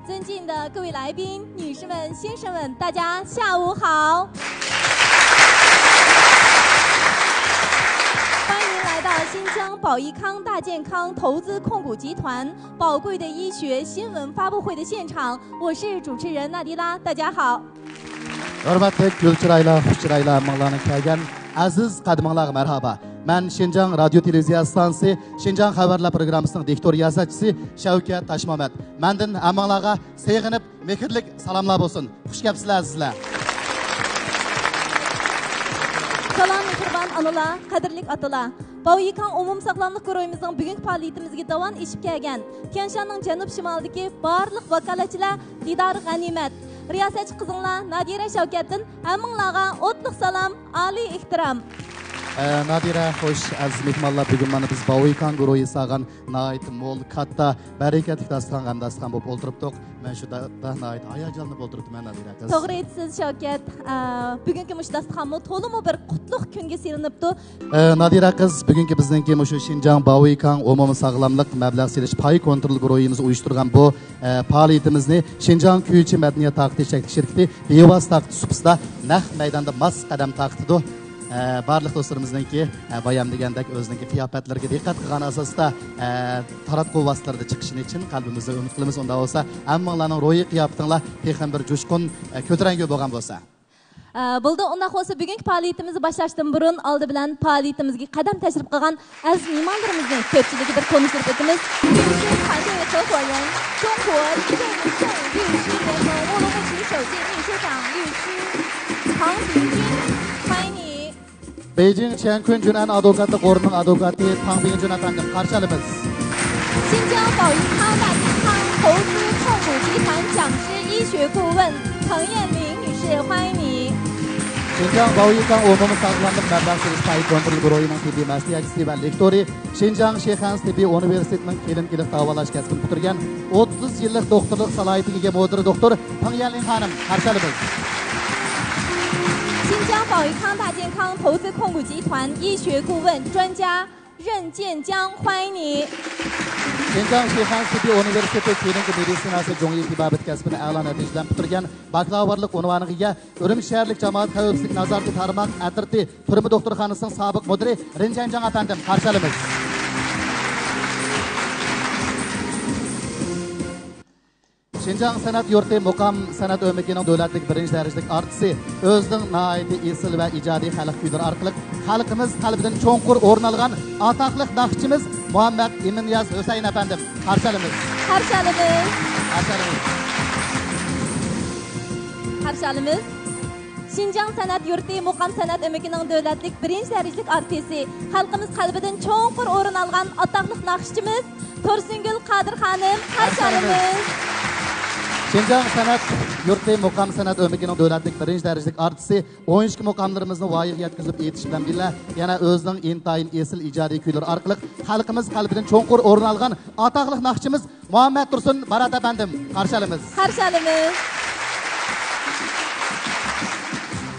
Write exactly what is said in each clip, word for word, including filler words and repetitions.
尊敬的各位来宾，女士们、先生们，大家下午好。欢迎来到新疆宝益康大健康投资控股集团宝贵的医学新闻发布会的现场，我是主持人娜迪拉，大家好。 ھۆرمەتلىك گۈل چىرايلار، خۇش چىرايلار، ھەممىڭلارنىڭ كەلگەن ئەزىز قەدىمىڭلارغا مەرھابا. مەن شىنجاڭ رادىيو تېلېۋىزىيە ئىستانسىسى شىنجاڭ خەۋەرلەر پروگراممىسىنىڭ دىكتور رىياسەتچىسى شەۋكەت تاشمۇھەممەت. مەندىن ھەممىڭلارغا سېغىنىپ مېھىرلىك سالاملار بولسۇن. خۇش كەپسىلەر ئەزىزلەر. سالام مېھرىبان ئانىلار، قەدىرلىك ئاتىلار. باۋيىكاڭ ئومۇمىي ساغلاملىق گۇرۇھىمىزنىڭ بۈگۈنكى پائالىيىتىمىزگە داۋان ئېشىپ كەلگەن تيەنشاننىڭ جەنۇب شىمالىدىكى بارلىق ۋاكالەتچىلەر دىدارى غەنىيمەت. رىياسەتچى قىزىڭلار نادىرە شەۋكەتتىن ھەممىڭلارغا ئوتلۇق سالام، ئالىي ئېھتىرام. ئە، نادىرە، خوش، ئەزىز مېھمانلار، بۈگۈن مانا بىز باۋيىكاڭ گۇرۇھى سالغان ناھايىتى مول، كاتتا، بەرىكەتلىك داستىخان، غەم داستىخان بولۇپ ئولتۇرۇپتۇق. مەن شۇ داقتا ناھايىتى ھاياجانلىنىپ ئولتۇرۇپتىمەن، نادىرە قىز. توغرا ئېيتىسىز، شەۋكەت. ئە، بۈگۈنكى مۇشۇ داستىخانمۇ تولىمۇ بىر قۇتلۇق كۈنگە سېلىنىپتۇ. ئە، نادىرە قىز، بۈگۈنكى بىزنىڭكى مۇشۇ شىنجاڭ باۋيىكاڭ ئومۇمىي ساغلاملىق مەبلەغ سېلىش پاي كونترول گۇرۇھىمىز ئۇيۇشتۇرغان بۇ، ئە، پائالىيىتىمىزنى شىنجاڭ كۈيچى مەدەنىيەت تارقىتىش چەكلىك شىركىتى بىۋاسىتە تارقىتىش سۇپىسىدا نەق مەيداندا ماس قەدەم تارقىتىدۇ. ئە، بارلىق دوستلىرىمىزنىڭكى، ئە، بايام دېگەندەك ئۆزىنىڭكى قىياپەتلىرىگە دىققەت قىلغان ئاساستا، ئە، تاراتقۇ ۋاسىتىلىرىدا چىقىشىنى چىن قەلبىمىزدىن ئۈمىد قىلىمىز. ئۇنداق بولسا ھەممىڭلارنىڭ روھىي قىياپىتىڭلار تېخىمۇ بىر جۇشقۇن، ئە، كۆتۈرەڭگۈ بولغان بولسا. ئە، بولدى، ئۇنداق بولسا بۈگۈنكى پائالىيىتىمىزنى باشلاشتىن بۇرۇن ئالدى بىلەن پائالىيىتىمىزگە قەدەم تەشرىپ قىلغان ئەزىز مېھمانلىرىمىزنى كۆپچىلىككە بىر تونۇشتۇرۇپ ئۆتىمىز. 律师团队合伙人，中国证券律师联盟乌鲁木齐首席秘书长律师唐平军，欢迎你。 بېيجىڭ چيەنكۈن جۈنئەن ئادۋوكاتلىق ئورنىنىڭ ئادۋوكاتى تاڭ بىڭجۈن ئەپەندىم، قارشى ئالىمىز. 新疆宝益康大健康投资控股集团讲师医学顾问彭艳玲女士，欢迎你。 شىنجاڭ باۋيىكاڭ ئومۇمىي ساغلاملىق مەبلەغ سېلىش پاي كونترول گۇرۇھىنىڭ تېببىي مەسلىھەتچىسى ۋە لېكتورى، شىنجاڭ شىخەنزە تېببىي ئۇنىۋېرسىتېتىنىڭ كىلىنىكىلىق داۋالاش كەسپىنى پۈتتۈرگەن، ئوتتۇز يىللىق دوختۇرلۇق سالاھىيىتىگە ئىگە مودېر دوختۇر پېڭ يەنلىڭ خانىم، قارشى ئالىمىز. 新疆宝益康大健康投资控股集团医学顾问专家任建江，欢迎你。 شىنجاڭ شىخەنزە تېببىي ئۇنىۋېرسىتېتى كلىنىكا مېدىتسىناسى جۇڭيى تېبابەت كەسپىنى ئەلا نەتىجە بىلەن پۈتتۈرگەن، باكلاۋۇرلۇق ئۇنۋانىغا ئىگە، ئۈرۈمچى شەھەرلىك جامائەت خەۋپسىزلىك نازارىتى تارماق ئەترىتى تۈرمە دوختۇرخانىسىنىڭ سابىق مۇدىرى رىن جيەنجياڭ ئەپەندىم، قارشى ئالىمىز. 新疆 سەنئەت يۇرتى مۇقام سەنئەت ئۆمىكىنىڭ دۆلەتلىك بىرىنچى دەرىجىلىك ئارتىسى، ئۆزىنىڭ ناھايىتى ئېسىل ۋە ئىجادىي خەلق كۈيلىرى ئارقىلىق خەلقىمىز قەلبىدىن چوڭقۇر ئورۇن ئالغان ئاتاقلىق ناخشىچىمىز مۇھەممەد ئىمىننىياز ھۈسەيىن ئەپەندىم، قارشى ئالىمىز. قارشى ئالىمىز. قارشى ئالىمىز. قارشى ئالىمىز. شىنجاڭ سەنئەت يۇرتى مۇقام سەنئەت ئۆمىكىنىڭ دۆلەتلىك بىرىنچى دەرىجىلىك ئارتىسى، خەلقىمىز قەلبىدىن چوڭقۇر ئورۇن ئالغان ئاتاقلىق ناخشىچىمىز تۇرسۇنگۈل قادىر خانىم، قارشى ئالىمىز. شىنجاڭ سەنئەت يۇرتى مۇقام سەنئەت ئۆمىكىنىڭ دۆلەتلىك بىرىنچى دەرىجىلىك ئارتىسى، ئون ئىككى مۇقاملىرىمىزنى ۋايىغا يەتكۈزۈپ ئېيتىش بىلەن بىللە، يەنە ئۆزىنىڭ ئىنتايىن ئېسىل ئىجادىي كۈيلىرى ئارقىلىق خەلقىمىز قەلبىدىن چوڭقۇر ئورۇن ئالغان ئاتاقلىق ناخشىچىمىز مۇھەممەتتۇرسۇن بارات ئەپەندىم، قارشى ئالىمىز. قارشى ئالىمىز.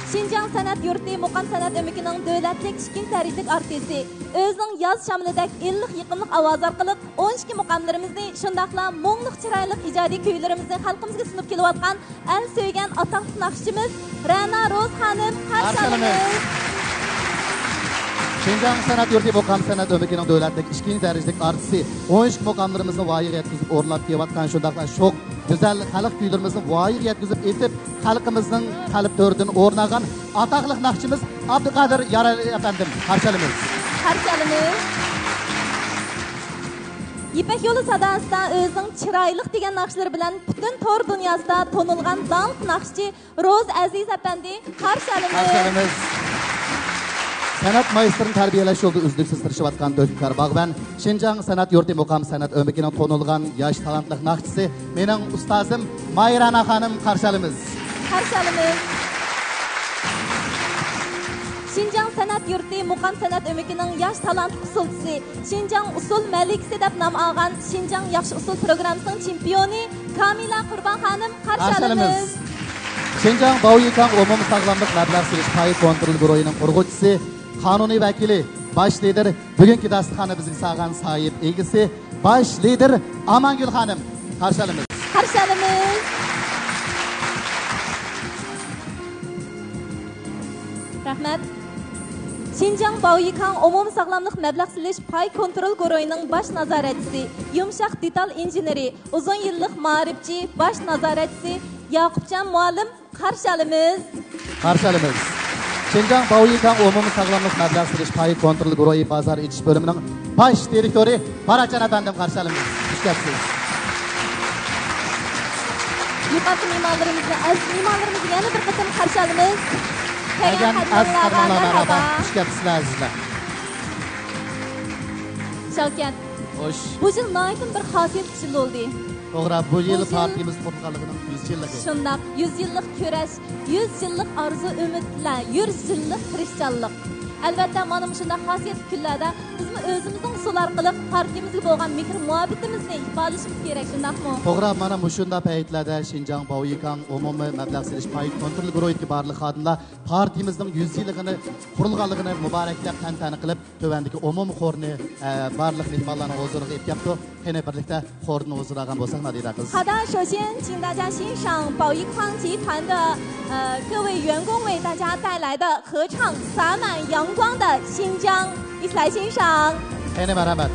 شىنجاڭ سەنئەت يۇرتى مۇقام سەنئەت ئۆمىكىنىڭ دۆلەتلىك ئىككىنچى دەرىجىلىك ئارتىسى، ئۆزىنىڭ ياز شامىلىدەك ئىللىق يېقىملىق ئاۋازى ئارقىلىق ئون ئىككى مۇقاملىرىمىزنى، شۇنداقلا مۇڭلۇق چىرايلىق ئىجادىي كۈيلىرىمىزنى خەلقىمىزگە سۇنۇپ كېلىۋاتقان ئەل سۆيگەن ئاتاقلىق ناخشىچىمىز رەنا روز خانىم، قارشى ئالىمىز. شىنجاڭ سەنئەت يۇرتى مۇقام سەنئەت ئۆمىكىنىڭ دۆلەتلىك ئىككىنچى دەرىجىلىك ئارتىسى، ئون ئىككى مۇقاملىرىمىزنى ۋايىغا يەتكۈزۈپ ئورۇنلاپ كېلىۋاتقان، شۇنداقلا شوخ، گۈزەل خەلق كۈيلىرىمىزنى ۋايىغا يەتكۈزۈپ ئېيتىپ، خەلقىمىزنىڭ قەلب تۆرىدىن ئورۇن ئالغان ئاتاقلىق ناخشىچىمىز ئابدۇقادىر يارئەلى ئەپەندىم، قارشى ئالىمىز. قارشى ئالىمىز. يىپەك يولى ساداسىدا ئۆزىنىڭ چىرايلىق دېگەن ناخشىلىرى بىلەن پۈتۈن تور دۇنياسىدا تونۇلغان داڭلىق ناخشىچى روز ئەزىز ئەپەندى، قارشى ئالىمىز. قارشى ئالىمىز. سەنئەت مايستىرىنى تەربىيەلەش يولىدا ئۈزلۈكسىز تىرىشىۋاتقان تۆھپىكار باغۋەن، شىنجاڭ سەنئەت يۇرتى مۇقام سەنئەت ئۆمىكىنىڭ تونۇلغان ياش تالانتلىق ناخشىچىسى، مېنىڭ ئۇستازىم مايرانە خانىم، قارشى ئالىمىز. قارشى ئالىمىز. شىنجاڭ سەنئەت يۇرتى مۇقام سەنئەت ئۆمىكىنىڭ ياش تالانتلىق ئۇسسۇلچىسى، شىنجاڭ ئۇسسۇل مەلىكىسى دەپ نام ئالغان شىنجاڭ ياخشى ئۇسسۇل پروگراممىسىنىڭ چېمپىيونى كامىلە قۇربان خانىم، قارشى ئالىمىز. شىنجاڭ باۋيىكاڭ ئومۇمىي ساغلاملىق مەبلەغ سېلىش پاي كونترول گۇرۇھىنىڭ قۇرغۇچىسى، قانۇنىي ۋەكىلى، باش لىدىر، بۈگۈنكى داستىخاننى بىزگە سالغان ساھىب ئىگىسى، باش لىدىر ئامانگۈل خانىم، قارشى ئالىمىز. قارشى ئالىمىز. رەھمەت. شىنجاڭ باۋيىكاڭ ئومۇمىي ساغلاملىق مەبلەغ سېلىش پاي كونترول گۇرۇھىنىڭ باش نازارەتچىسى، يۇمشاق دېتال ئىنژېنېرى، ئۇزۇن يىللىق مائارىپچى، باش نازارەتچىسى ياقۇپجان مۇئەللىم، قارشى ئالىمىز. قارشى ئالىمىز. شىنجاڭ باۋيىكاڭ ئومۇمىي ساغلاملىق مەبلەغ سېلىش پايى كونترول گۇرۇھى بازار ئېچىش بۆلۈمىنىڭ باش دىرېكتورى پاراتجان ئەپەندىم، قارشى ئالىمىز. خۇش كەپسىز. يۇقىرىقى مېھمانلىرىمىزنى، ئەزىز مېھمانلىرىمىزنى يەنە بىر قېتىم قارشى ئالىمىز. كەلگەن ئەزىز قېرىنداشلارغا مەرھابا. خۇش كەپسىزلەر، ئەزىزلەر. شاۋكەت. خوش. بۇ يىل ناھايىتى بىر خاسىيەتلىك يىل بولدى. توغرا، بۇ يىل بۇ يىل پارتىيىمىز قۇرۇلغانلىقىنىڭ يۈز يىللىقى. شۇنداق، يۈز يىللىق كۈرەش، يۈز يىللىق ئارزۇ-ئۈمىدلەر، يۈز يىللىق تىرىشچانلىق. ئەلۋەتتە، مانا مۇشۇنداق خاسىيەتلىك كۈنلەردە بىزمۇ ئۆزىمىزنىڭ ئۇسۇلى ئارقىلىق پارتىيىمىزگە بولغان مېھىر-مۇھەببىتىمىزنى ئىپادىلىشىمىز كېرەك، شۇنداقمۇ؟ توغرا، مانا مۇشۇنداق پەيتلەردە شىنجاڭ باۋيىكاڭ ئومۇمىي مەبلەغ سېلىش پاي كونترول گۇرۇھىدىكى بارلىق خادىملار پارتىيىمىزنىڭ يۈز يىللىقىنى قۇرۇلغانلىقىنى مۇبارەكلەپ تەنتەنە قىلىپ، تۆۋەندىكى ئومۇمىي خورنى، ئە، بارلىق مېھمانلارنىڭ ھۇزۇرىغا ئېلىپ كەپتۇ. قېنى، بىرلىكتە خوردىن ھۇزۇر ئالغان بولساق، نادىرە قىز. 好的，首先请大家欣赏宝一康集团的，呃，各位员工为大家带来的合唱《洒满阳光的新疆》，一起来欣赏。 قېنى، مەرھەمەت.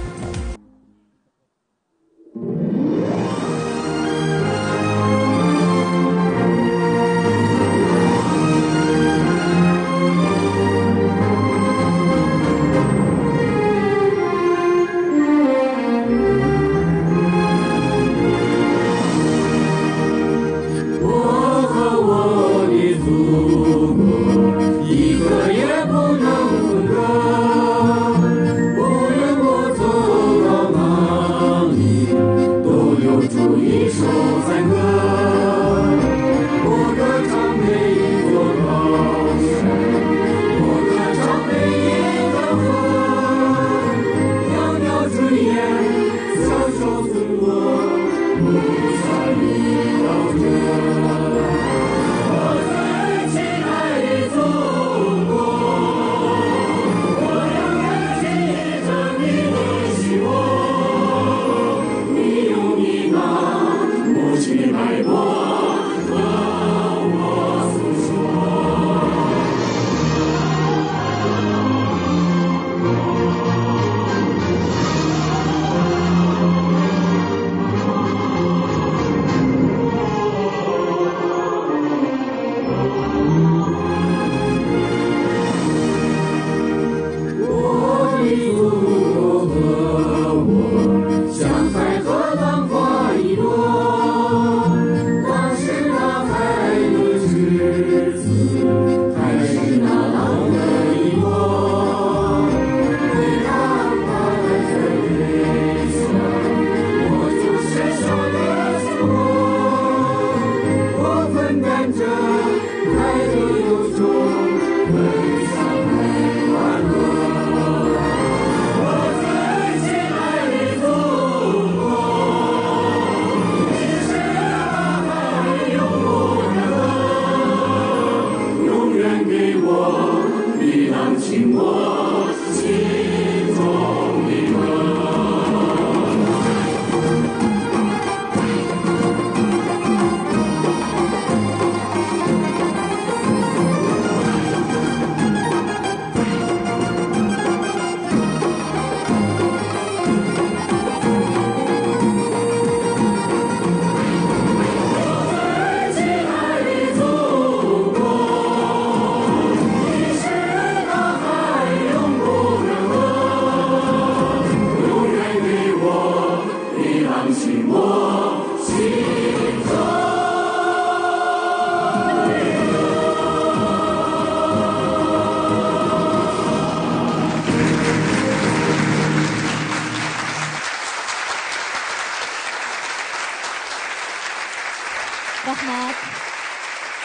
رەھمەت.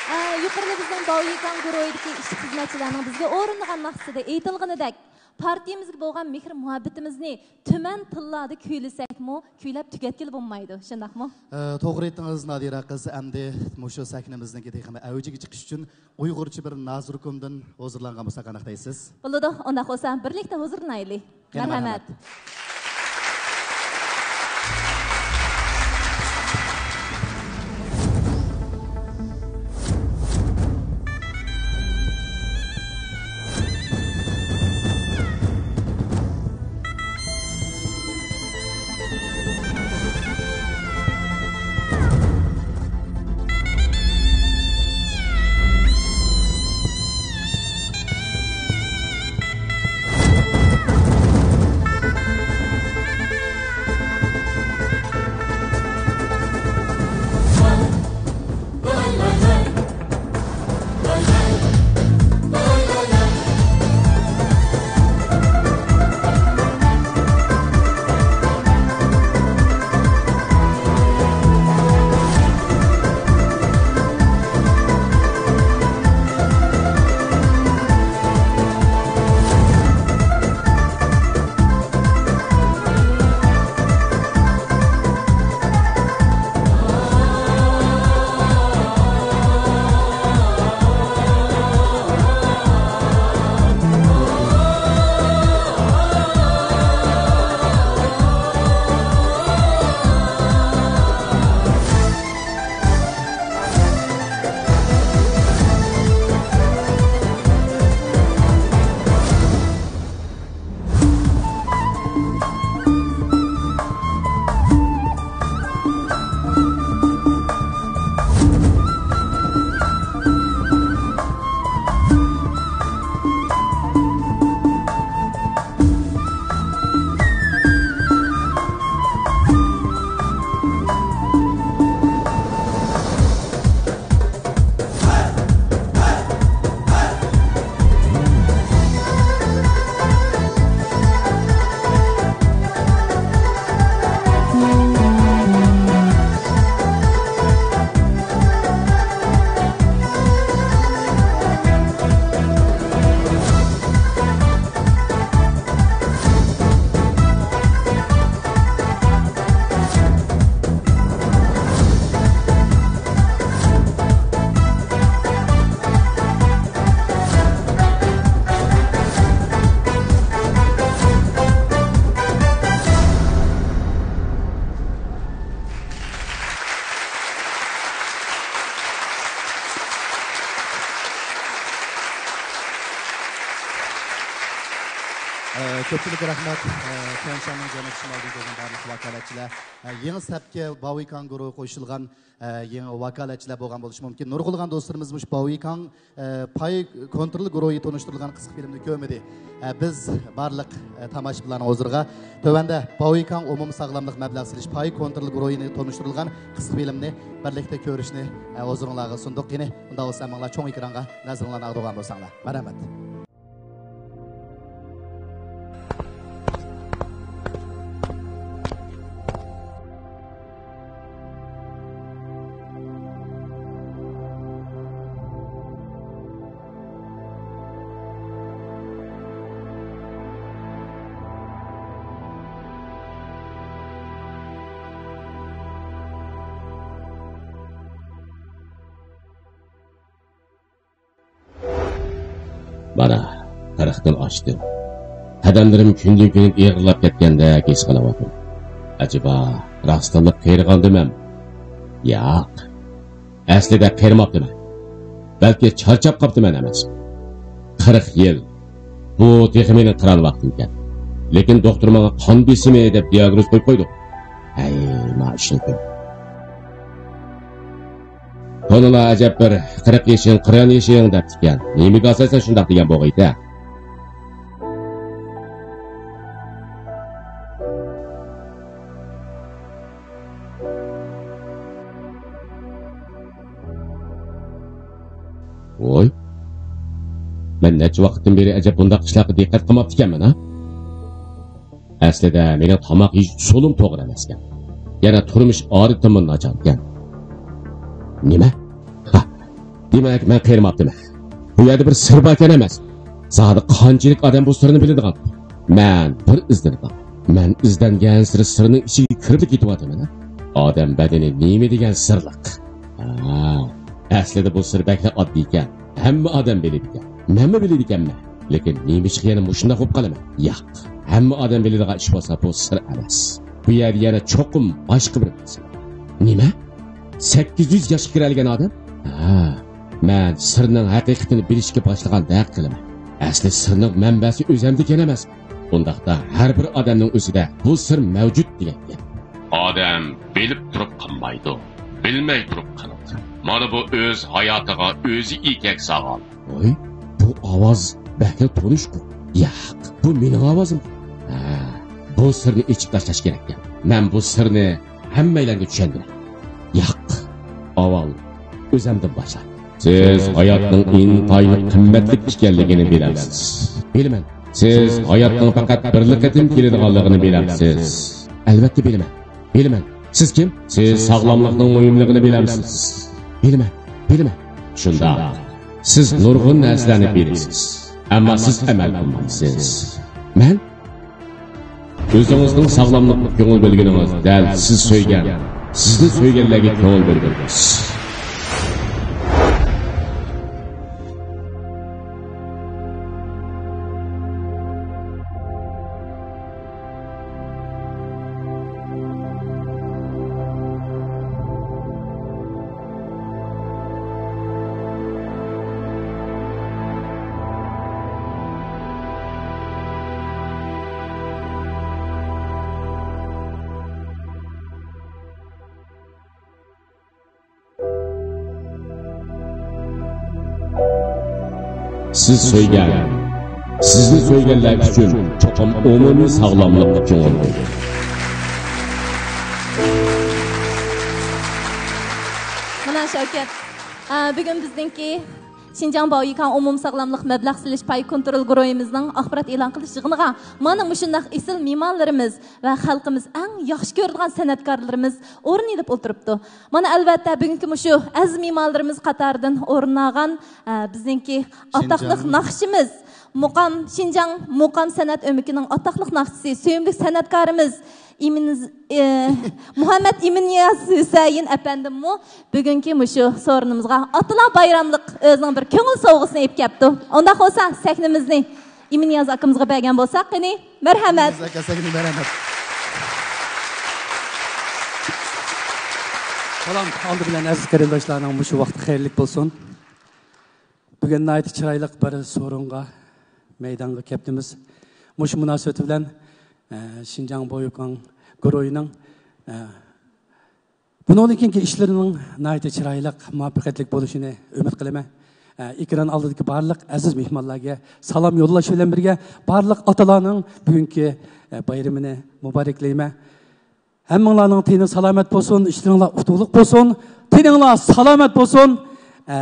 ئە، يۇقىرىدا بىزنىڭ باۋيىكاڭ گۇرۇھىدىكى ئىشچى-خىزمەتچىلەرنىڭ بىزگە ئورۇنلىغان ناخشىسىدا ئېيتىلغىنىدەك، پارتىيىمىزگە بولغان مېھىر-مۇھەببىتىمىزنى تۈمەن تىللاردا كۈيلىسەكمۇ، كۈيلەپ تۈگەتكىلى بولمايدۇ، شۇنداقمۇ؟ ئە، توغرا ئېيتتىڭىز، نادىرە قىز. ئەمدى مۇشۇ سەھنىمىزنىڭكى تېخىمۇ ئەۋجىگە چىقىش ئۈچۈن ئۇيغۇرچە بىر نازۇرۇكۇمدىن ھۇزۇرلانغان بولساق قانداق دەيسىز؟ بولىدۇ، ئۇنداق بولسا بىرلىكتە ھۇزۇرلىنايلى. قېنى، مەرھەمەت. مەرھەمەت. كۆپچىلىككە رەھمەت. ئە، تيەنشاننىڭ جەنۇب شىمالىدىن كەلگەن بارلىق ۋاكالەتچىلەر. ئە، يېڭى سەپكە باۋۇيكاڭ گۇرۇھى قوشۇلغان، ئە، يېڭى ۋاكالەتچىلەر بولغان بولۇشى مۇمكىن. نۇرغۇنلىغان دوستلىرىمىز مۇشۇ باۋۇيكاڭ، ئە، پاي كونترول گۇرۇھى تونۇشتۇرۇلغان قىسقا فىلىمنى كۆرمىدى. ئە، بىز بارلىق، ئە، تاماشىبىنلارنىڭ ھۇزۇرىغا تۆۋەندە باۋۇيكاڭ ئومۇمساغلاملىق مەبلەغ سېلىش پاي كونترول گۇرۇھىنى تونۇشتۇرۇلغان قىسقا فىلىمنى بىرلىكتە كۆرۈشنى، ئە، ھۇزۇرۇڭلارغا سۇندۇق. قېنى، ئۇنداق بولسا ماڭلا چوڭ ئېكرانغا نەزىرىڭلارنى ئاغدۇرغان بولساڭلار. مەرھەمەت. مانا، قىرىقتىن ئاشتىم. قەدەملىرىم كۈندىن-كۈن ئېغىرلاپ كەتكەندەك ھېس قىلىۋاتىمەن. ئەجەبا، راستتىنلا قېرىغاندىمەن؟ ياق. ئەسلىدە قېرىماپتىمەن. بەلكى چارچاپ قاپتىمەن ئەمەس. قىرىق يىل. بۇ تېخى مېنىڭ قىران ۋاقتىمكەن. لېكىن دوختۇر ماڭا قان بېسىمى دەپ دىياگنوز قويۇپ قويدى. ھەي، ما ئىشنى كۆر. كونىلار ئەجەب بىر «قىرىق يېشىڭ، قىران يېشىڭ» دەپتىكەن. نېمىگە ئاساسەن شۇنداق دېگەن بولغىيتە؟ ۋوي، مەن نەچچە ۋاقىتتىن بېرى ئەجەب بۇنداق ئىشلارغا دىققەت قىلماپتىكەنمەن ھە؟ ئەسلىدە مېنىڭ تاماق يېيىش ئۇسۇلۇم توغرا ئەمەسكەن. يەنە تۇرمۇش ئادىتىممۇ ناچاركەن. نېمە؟ ھا، دېمەك، مەن قېرىماپتىمەن. بۇ يەردە بىر سىر باركەن ئەمەس. زادى قانچىلىك ئادەم بۇ سىرنى بىلىدىغان؟ مەن بىر ئىزدىنىمەن. مەن ئىزدەنگەنسېرى سىرنىڭ ئىچىگە كىرىپلا كېتىۋاتىمەن. ئادەم بەدىنى نېمە دېگەن سىرلىق؟ ھا، ئەسلىدە بۇ سىر بەكلا ئاددىيكەن. ھەممە ئادەم بىلىدىكەن. مەنمۇ بىلىدىكەنمەن. لېكىن نېمىشقا يەنە مۇشۇنداق بولۇپ قالىمەن؟ ياق. ھەممە ئادەم بىلىدىغان ئىش بولسا، بۇ سىر ئەمەس. بۇ يەردە يەنە چوقۇم باشقا بىر مەسىلە بار. نېمە؟ سەككىز يۈز ياشقا كىرەلىگەن ئادەم؟ ھە، مەن سىرنىڭ ھەقىقىتىنى بىلىشكە باشلىغاندەك قىلىمەن. ئەسلى سىرنىڭ مەنبەسى ئۆزەمدىكەن ئەمەس. ئۇنداقتا ھەر بىر ئادەمنىڭ ئۆزىدە بۇ سىر مەۋجۇت دېگەن گەپ. ئادەم بىلىپ تۇرۇپ قىلمايدۇ، بىلمەي تۇرۇپ قىلىدۇ. مانا بۇ ئۆز ھاياتىغا ئۆزى ئېگەك سالغان. ۋوي، بۇ ئاۋاز بەكلا تونۇشقۇ. ياق، بۇ مېنىڭ ئاۋازىم. ھە، بۇ سىرنى ئېچىپ تاشلاش كېرەككەن. مەن بۇ سىرنى ھەممەيلەنگە چۈشەندۈرەي. ياق، ئاۋۋال ئۆزەمدىن باشلاي. سىز ھاياتنىڭ ئىنتايىن قىممەتلىك ئىكەنلىكىنى بىلەمسىز؟ بىلىمەن. سىز ھاياتنىڭ پەقەت بىرلا قېتىم كېلىدىغانلىقىنى بىلەمسىز؟ ئەلۋەتتە بىلىمەن. بىلىمەن. سىز كىم؟ سىز ساغلاملىقنىڭ مۇھىملىقىنى بىلەمسىز؟ بىلىمەن. بىلىمەن. شۇنداق. سىز نۇرغۇن نەرسىلەرنى بىلىسىز. ئەمما سىز ئەمەل قىلمايسىز. مەن؟ ئۆزىڭىزنىڭ ساغلاملىقىغا كۆڭۈل بۆلگىنىڭىز دەل سىز سۆيگەن، سىزنى سۆيگەنلەرگە كۆڭۈل بۆلگىنىڭىز. سىز سۆيگەن، سىزنى سۆيگەنلەر ئۈچۈن چوقۇم ئومۇمىي ساغلاملىققا كۆڭۈل بۆلۈڭ. مانا شەۋكەت، ئا، بۈگۈن بىزنىڭكى شىنجاڭ باۋيۈكاڭ ئومۇمساغلاملىق مەبلەغ سېلىش پاي كونترول گۇرۇھىمىزنىڭ ئاخبارات ئېلان قىلىش يىغىنىغا مانا مۇشۇنداق ئېسىل مېھمانلىرىمىز ۋە خەلقىمىز ئەڭ ياخشى كۆرىدىغان سەنئەتكارلىرىمىز ئورۇن ئېلىپ ئولتۇرۇپتۇ. مانا، ئەلۋەتتە، بۈگۈنكى مۇشۇ ئەزىز مېھمانلىرىمىز قاتارىدىن ئورۇن ئالغان، ئە، بىزنىڭكى ئاتاقلىق شىنجاڭ ناخشىچىمىز، مۇقام، شىنجاڭ مۇقام سەنئەت ئۆمىكىنىڭ ئاتاقلىق ناخشىچىسى، سۆيۈملۈك سەنئەتكارىمىز ئىمىن-، ئە، مۇھەممەد ئىمىنىياز ھۈسەيىن ئەپەندىممۇ بۈگۈنكى مۇشۇ سورۇنىمىزغا ئاتىلار بايراملىق ئۆزىنىڭ بىر كۆڭۈل سوۋغىسىنى ئېلىپ كەپتۇ. ئۇنداق بولسا، سەھنىمىزنى ئىمىنىياز ئاكىمىزغا بەرگەن بولساق، قېنى، مەرھەمەت. ئاكا، سەھنىگە مەرھەمەت. سالام، ئالدى بىلەن ئەزىز قېرىنداشلارنىڭ مۇشۇ ۋاقتى خەيرلىك بولسۇن. بۈگۈن ناھايىتى چىرايلىق بىر سورۇنغا، مەيدانغا كەپتىمىز. مۇشۇ مۇناسىۋىتى بىلەن، ئە، شىنجاڭ بويۇكاڭ گۇرۇھىنىڭ، ئە، بۇنىڭدىن كېيىنكى ئىشلىرىنىڭ ناھايىتى چىرايلىق، مۇۋەپپەقىيەتلىك بولۇشىنى ئۈمىد قىلىمەن. ئە، ئېكران ئالدىدىكى بارلىق ئەزىز مېھمانلارغا سالام يوللاش بىلەن بىرگە، بارلىق ئاتىلارنىڭ بۈگۈنكى، ئە، بايرىمىنى مۇبارەكلەيمەن. ھەممىڭلارنىڭ تېنى سالامەت بولسۇن، ئىشلىرىڭلار ئۇتۇقلۇق بولسۇن، تېنىڭلار سالامەت بولسۇن. ئە،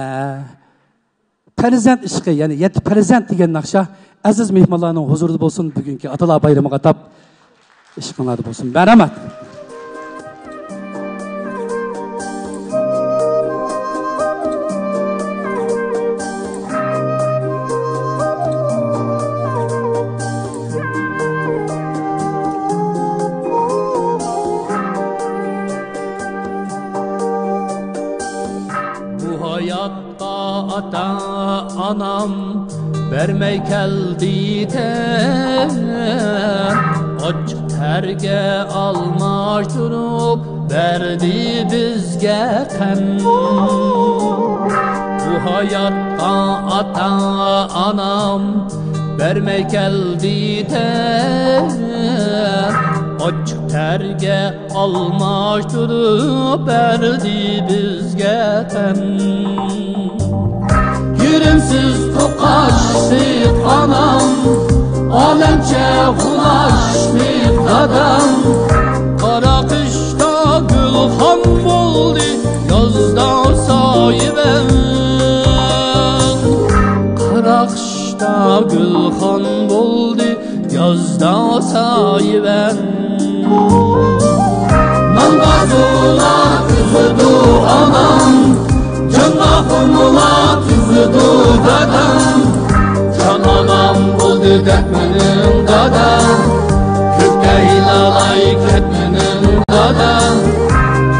پەرزەنت ئىشقى، يەنى يەتتە پەرزەنت دېگەن ناخشا ئەزىز مېھمانلارنىڭ ھۇزۇرىدا بولسۇن، بۈگۈنكى ئاتىلار بايرىمىغا ئاتاپ ئىشقىڭلاردا بولسۇن. بەرامەت. بۇ ھاياتقا ئاتا-ئانام بەرمەي كەلدى تەن، ئاچچىق تەرگە ئالماشتۇرۇپ بەردى بىزگە قەن. بۇ ھاياتقا ئاتا-ئانام بەرمەي كەلدى تەن، ئاچچىق تەرگە ئالماشتۇرۇپ بەردى بىزگە تەن. گىرىمسىز توقاش سېيىت ئانام، ئالەمچە غۇلاش مېيىت دادام. قارا قىشتا گۈلخان بولدى، يازدا سايىۋەن. قارا قىشتا گۈلخان بولدى، يازدا سايىۋەن. نانغا زۇۋلا ئۈزىدۇ ئانام، جانغا خۇمۇلا تۈزىدۇ دادام. جان ئانام بولدى دەپ مېنىڭ دادام، كۆككە ھىلالاي كەت مېنىڭ دادام.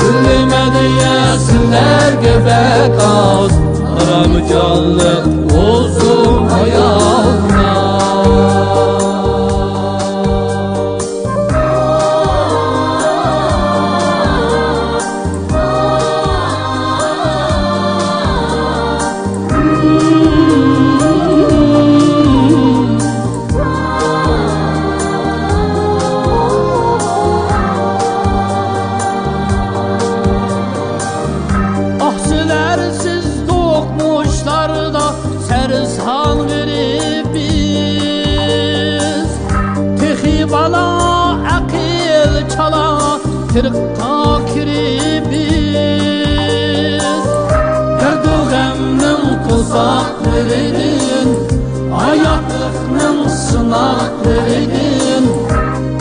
كۈللى مەدھىيە سىلەرگە بەك ئاز، ئارام جانلىق بولسۇن ئاياللار. ئاھ، سىلەرسىز دوقمۇشلاردا سەرسان غېرىب بىز. تېخى بالا، ئەقىل چالا، قىرىققا كىرىپ بىز. دەردۇ غەمنىڭ توساقلىرىدىن، ھاياتلىقنىڭ سىناقلىرىدىن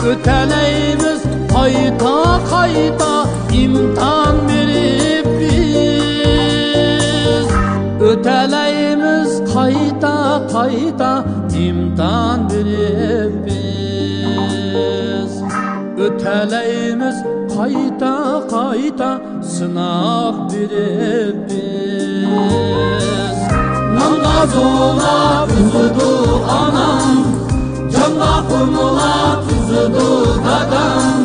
ئۆتەلەيمىز قايتا-قايتا ئىمتىھان بېرىپ بىز. ئۆتەلەيمىز قايتا-قايتا ئىمتىھان بېرىپ بىز. ئۆتەلەيمىز قايتا-قايتا سىناق بېرىپ بىز. نانغا زۇۋلا ئۈزىدۇ ئانام، جانغا خۇمۇلا تۈزىدۇ دادام.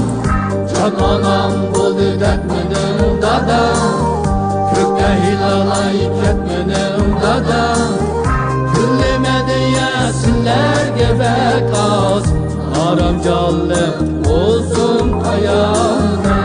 جان ئانام بولدى دەپ مېنىڭ دادام، كۆككە ھىلالاي كەت مېنىڭ دادام. كۈللى مەدھىيە سىلەرگە بەك ئاز، ئارام جانلىق بولسۇن ئاياللار.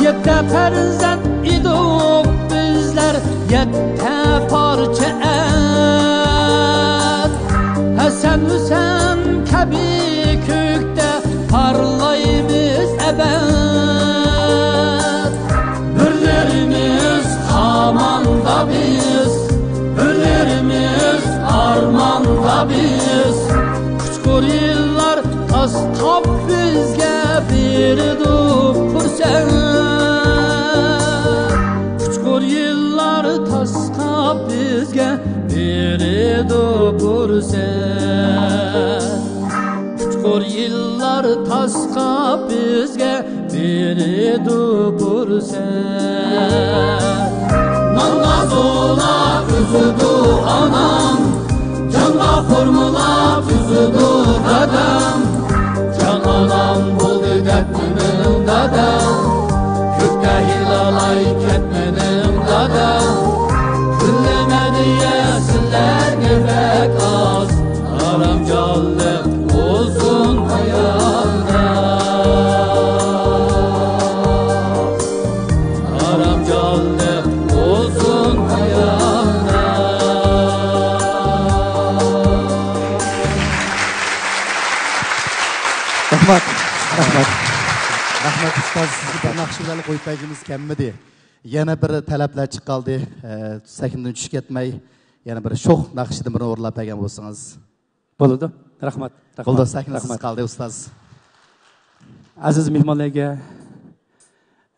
يەتتە پەرزەنت ئىدۇق بىزلەر، يەتتە پارچە ئەر. ھەسەن ھۈسەن كەبى كۆكتە پارلايمىز ئەبەد. بىرلىرىمىز خاماندا بىز، بىرلىرىمىز ئارماندا بىز. قۇچقۇر يىللار تاسلاپ بىزگە بېرىدۇ پۇرسەت. قۇچقۇر يىللار تاسلاپ بىزگە بېرىدۇ پۇرسەت. يىللار تاسقاپ بىزگە بېرىدۇ پۇرسەت. نانغا زولا ئۈزىدۇ ئانام، جانغا خورمىلاپ ئۈزىدۇ دادام. جان ئانام بولدى دەپ مېنىڭ دادام، كۆكتە ھېلىلاي كەتمىدىڭ دادام. تىللىمە دېيە سىلەرگە بەك ئاز، ئارامجانلىق بولسۇن ئايالدا. ئارامجانلىق بولسۇن ئايالدا. رەھمەت. رەھمەت. رەھمەت، ئۇستاز، سىزگە بىر ناخشا بىلەن قويۇپ بەرگىمىز كەلمىدى. يەنە بىر تەلەپلەر چىقىپ قالدى. ئە، سەھنىدىن چۈشۈپ كەتمەي، يەنە بىر شوخ ناخشىدىن بىرنى ئورۇنلاپ بەرگەن بولسىڭىز. بولىدۇ. رەھمەت. رەھمەت. بولدى، سەھنە سىز قالدى، ئۇستاز. ئەزىز مېھمانلارغا،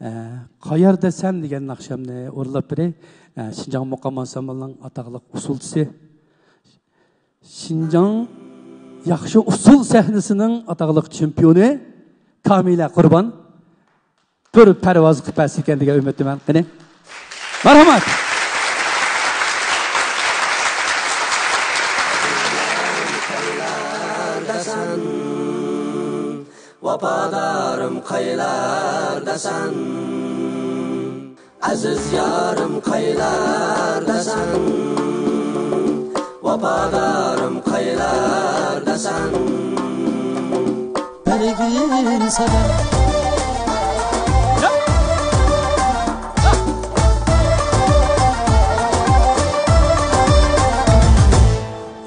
ئە، قايەردە سەن دېگەن ناخشامنى ئورۇنلاپ بېرەي. ئە، شىنجاڭ مۇقام ئانسامبىلىنىڭ ئاتاقلىق ئۇسسۇلچىسى، شىنجاڭ ياخشى ئۇسسۇل سەھنىسىنىڭ ئاتاقلىق چېمپىيونى كامىلە قۇربان. بىر پەرۋاز قىلىپ بەرسىكەن دېگەن ئۈمىدتىمەن. قېنى، مەرھەمەت. ۋاپادارىم قايلاردىسەن؟ ئەزىز يارىم قايلاردىسەن؟ ۋاپادارىم قايلاردىسەن؟ بەرگىن سادا.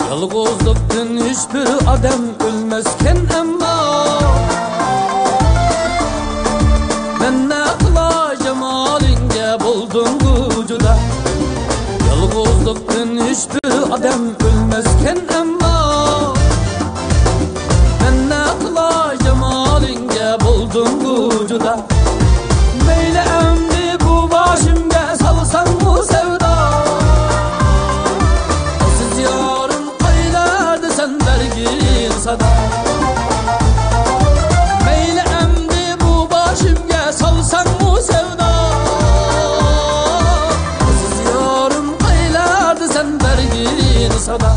يالغۇزلۇقتىن ھېچبىر ئادەم ئۆلمەسكەن ئەمما، مەن نە قىلاي جامالىڭگە بولدۇڭغۇ جۇدا. يالغۇزلۇقتىن ھېچبىر ئادەم ئۆلمەسكەن ئەمما، مەن نە قىلاي جامالىڭگە بولدۇڭغۇ جۇدا. مەيلى ئەمدى بۇ باشىمغا سالساڭمۇ سەۋدا، ئەزىز يارىم قايلاردىسەن بەرگىن سادا. مەيلى ئەمدى بۇ باشىمغا سالساڭمۇ سەۋدا، ئەزىز يارىم قايلاردىسەن بەرگىن سادا.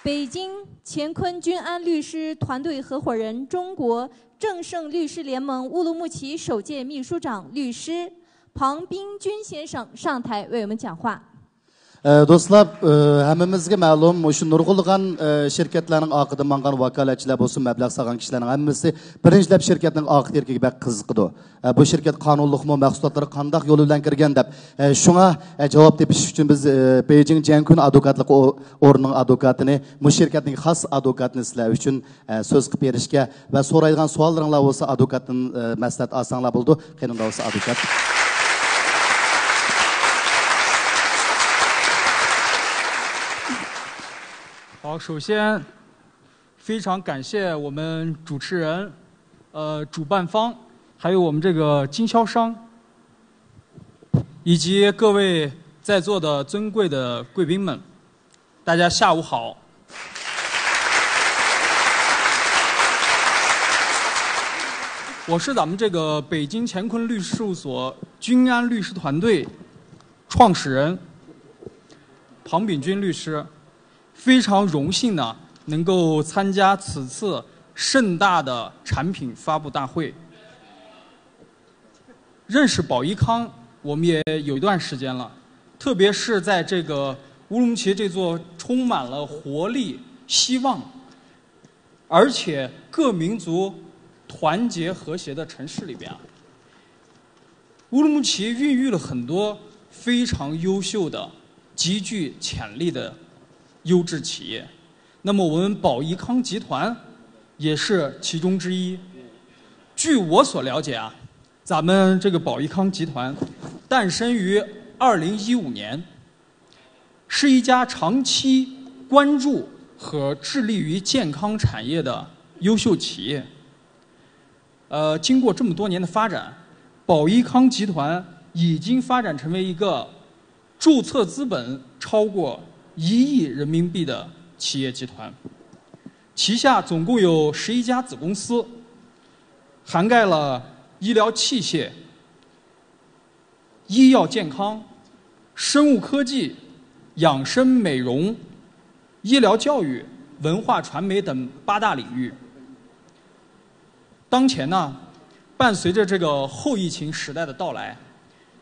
北京乾坤君安律师团队合伙人、中国正胜律师联盟乌鲁木齐首届秘书长律师庞斌君先生上台为我们讲话。 ئە، دوستلار، ئە، ھەممىمىزگە مەلۇم، مۇشۇ نۇرغۇنلىغان، ئە، شىركەتلەرنىڭ ئارقىدىن ماڭغان ۋاكالەتچىلەر بولسۇن، مەبلەغ سالغان كىشىلەرنىڭ ھەممىسى بىرىنچىلەپ شىركەتنىڭ ئارقا تىرىكىگە بەك قىزىقىدۇ. ئە، بۇ شىركەت قانۇنلۇقمۇ، مەھسۇلاتلىرى قانداق يول بىلەن كىرگەن دەپ. ئە، شۇڭا، ئە، جاۋاب تېپىش ئۈچۈن بىز، ئە، بېيجىڭ جيەنكۈن ئادۋوكاتلىق ئو-، ئورنىنىڭ ئادۋوكاتىنى، مۇشۇ شىركەتنىڭ خاس ئادۋوكاتىنى سىلەر ئۈچۈن، ئە، سۆز قىلىپ بېرىشكە ۋە سورايدىغان سوئاللىرىڭلار بولسا ئادۋوكاتتىن، ئە، مەسلىھەت ئالساڭلار بولىدۇ. قېنى، ئۇنداق بولسا ئادۋوكات. 好，首先非常感谢我们主持人、呃主办方，还有我们这个经销商，以及各位在座的尊贵的贵宾们，大家下午好。我是咱们这个北京乾坤律师事务所君安律师团队创始人庞炳君律师，非常荣幸呢能够参加此次盛大的产品发布大会。认识宝一康，我们也有一段时间了，特别是在这个乌鲁木齐这座充满了活力、希望，而且各民族团结和谐的城市里边啊，乌鲁木齐孕育了很多非常优秀的、极具潜力的优质企业。那么我们宝一康集团也是其中之一。据我所了解啊，咱们这个宝一康集团诞生于二零一五年，是一家长期关注和致力于健康产业的优秀企业。呃，经过这么多年的发展，宝一康集团已经发展成为一个注册资本超过一亿人民币的企业集团，旗下总共有十一家子公司，涵盖了医疗器械、医药健康、生物科技、养生美容、医疗教育、文化传媒等八大领域。当前呢，伴随着这个后疫情时代的到来，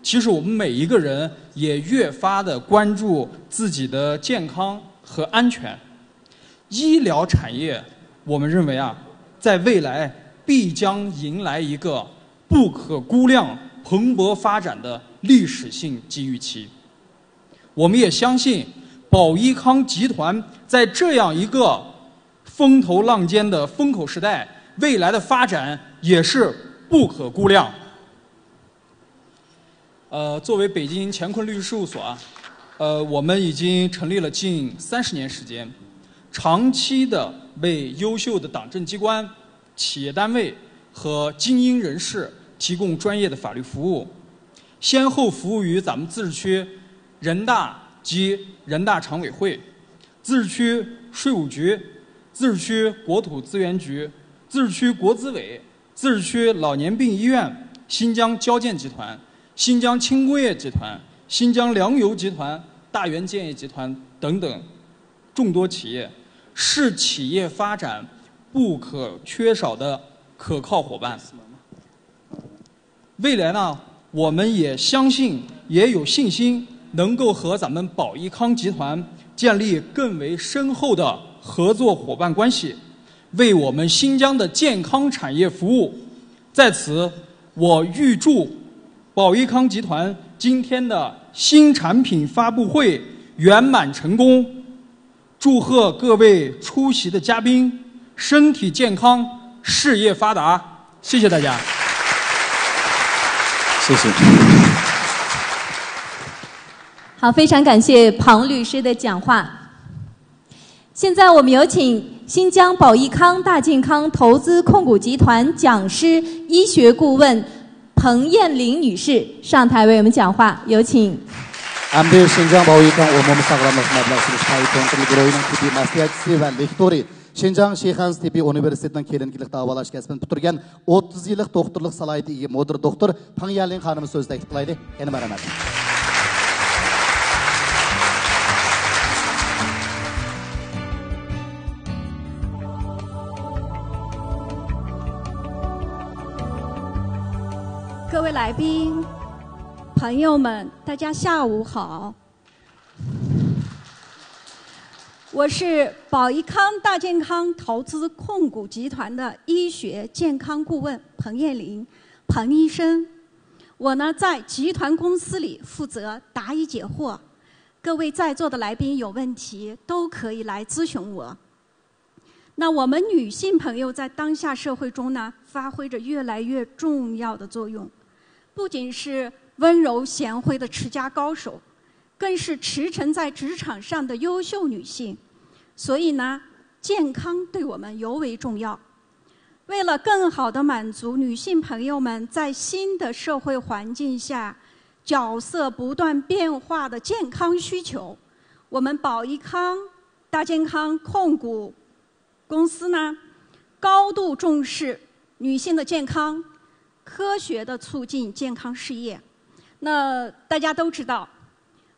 其实我们每一个人也越发的关注自己的健康和安全。医疗产业，我们认为啊，在未来必将迎来一个不可估量、蓬勃发展的历史性机遇期。我们也相信，宝一康集团在这样一个风头浪尖的风口时代，未来的发展也是不可估量。呃，作为北京乾坤律师事务所啊，呃，我们已经成立了近三十年时间，长期的为优秀的党政机关、企业单位和精英人士提供专业的法律服务，先后服务于咱们自治区人大及人大常委会、自治区税务局、自治区国土资源局、自治区国资委、自治区老年病医院、新疆交建集团、新疆轻工业集团、新疆粮油集团、大元建业集团等等众多企业，是企业发展不可缺少的可靠伙伴。未来呢，我们也相信，也有信心，能够和咱们宝益康集团建立更为深厚的合作伙伴关系，为我们新疆的健康产业服务。在此，我预祝宝益康集团今天的新产品发布会圆满成功。祝贺各位出席的嘉宾身体健康，事业发达。谢谢大家。谢谢。好，非常感谢庞律师的讲话。现在我们有请新疆宝益康大健康投资控股集团讲师、医学顾问彭艳玲女士上台为我们讲话，有请。 ئەمدى شىنجاڭ باۋيۈكاڭ ئومۇمىي ساغلاملىق مەبلەغ سېلىش پاي كونترول گۇرۇھىنىڭ تېببىي مەسلىھەتچىسى ۋە لېكتورى، شىنجاڭ شىخەنزە تېببىي ئۇنىۋېرسىتېتىنىڭ كېلىنىكىلىق داۋالاش كەسپىنى پۈتتۈرگەن، ئوتتۇز يىللىق دوختۇرلۇق سالاھىيىتىگە ئىگە مۇدىر دوختۇر پاڭ يەنلىڭ خانىمى سۆز تەكلىپ قىلايلى. يەنە مەرھەمەت. 来宾、朋友们，大家下午好。我是宝益康大健康投资控股集团的医学健康顾问彭艳玲，彭医生。我呢，在集团公司里负责答疑解惑，各位在座的来宾有问题都可以来咨询我。那我们女性朋友在当下社会中呢，发挥着越来越重要的作用，不仅是温柔贤惠的持家高手，更是驰骋在职场上的优秀女性。所以呢，健康对我们尤为重要。为了更好地满足女性朋友们在新的社会环境下角色不断变化的健康需求，我们宝益康大健康控股公司呢，高度重视女性的健康，科学地促进健康事业。那大家都知道，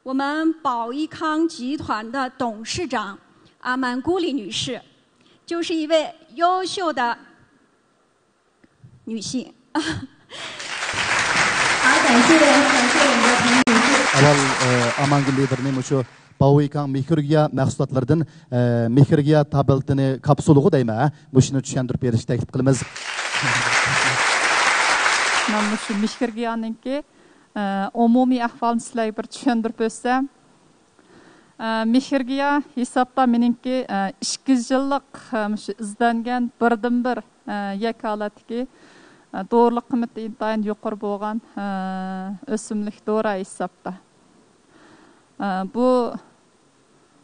我们宝益康集团的董事长阿曼古里女士，就是一位优秀的女性。 好，感谢，感谢我们的彭女士。 ئاۋۋال ئامانگۈل لىدېرنى مۇشۇ باۋۇيكاڭ مېھرىگىيا مەھسۇلاتلىرىدىن مېھرىگىيا تابلېتىنى، كاپسۇلىغۇ دەيمەن، مۇشۇنى چۈشەندۈرۈپ بېرىشنى تەكلىپ قىلىمىز. مەن مۇشۇ مېھرىگىيانىڭكى ئومۇمىي ئەھۋالىنى سىلەرگە بىر چۈشەندۈرۈپ ئۆتسەم. مېھرىگىيا ھېسابتا مېنىڭكى ئىككى يىللىق مۇشۇ ئىزدەنگەن بىردىنبىر يەككە ھالەتتىكى، دورىلىق قىممىتى ئىنتايىن يۇقىرى بولغان ئۆسۈملۈك دورا ھېسابتا. بۇ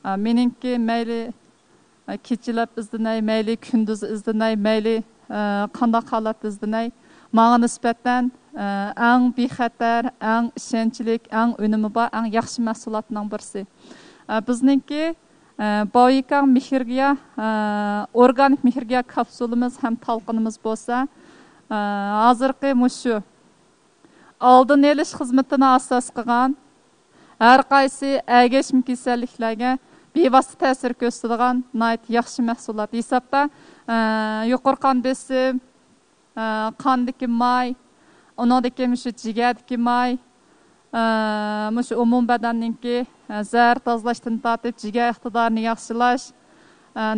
مېنىڭكى مەيلى كېچىلەپ ئىزدىنەي، مەيلى كۈندۈز ئىزدىنەي، مەيلى قانداق ھالەتتە ئىزدىنەي، ماڭا نىسبەتەن ئەڭ بىخەتەر، ئەڭ ئىشەنچلىك، ئەڭ ئۈنۈمى بار، ئەڭ ياخشى مەھسۇلاتنىڭ بىرسى. بىزنىڭكى باۋيىكاڭ مېھرىگىيا، ئورگانىك مېھرىگىيا كاپسۇلىمىز ھەم تالقىنىمىز بولسا، ھازىرقى مۇشۇ ئالدىنى ئېلىش خىزمىتىنى ئاساس قىلغان، ھەر قايسى ئەگەشمە كېسەللىكلەرگە بىۋاسىتە تەسىر كۆرسىتىدىغان ناھايىتى ياخشى مەھسۇلات ھېسابتا. يۇقىرى قان بېسىم، قاندىكى ماي، ئۇنىڭدىكى مۇشۇ جىگەردىكى ماي، مۇشۇ ئومۇمىي بەدەننىڭكى زەھەر تازىلاشتىن تارتىپ جىگەر ئىقتىدارىنى ياخشىلاش،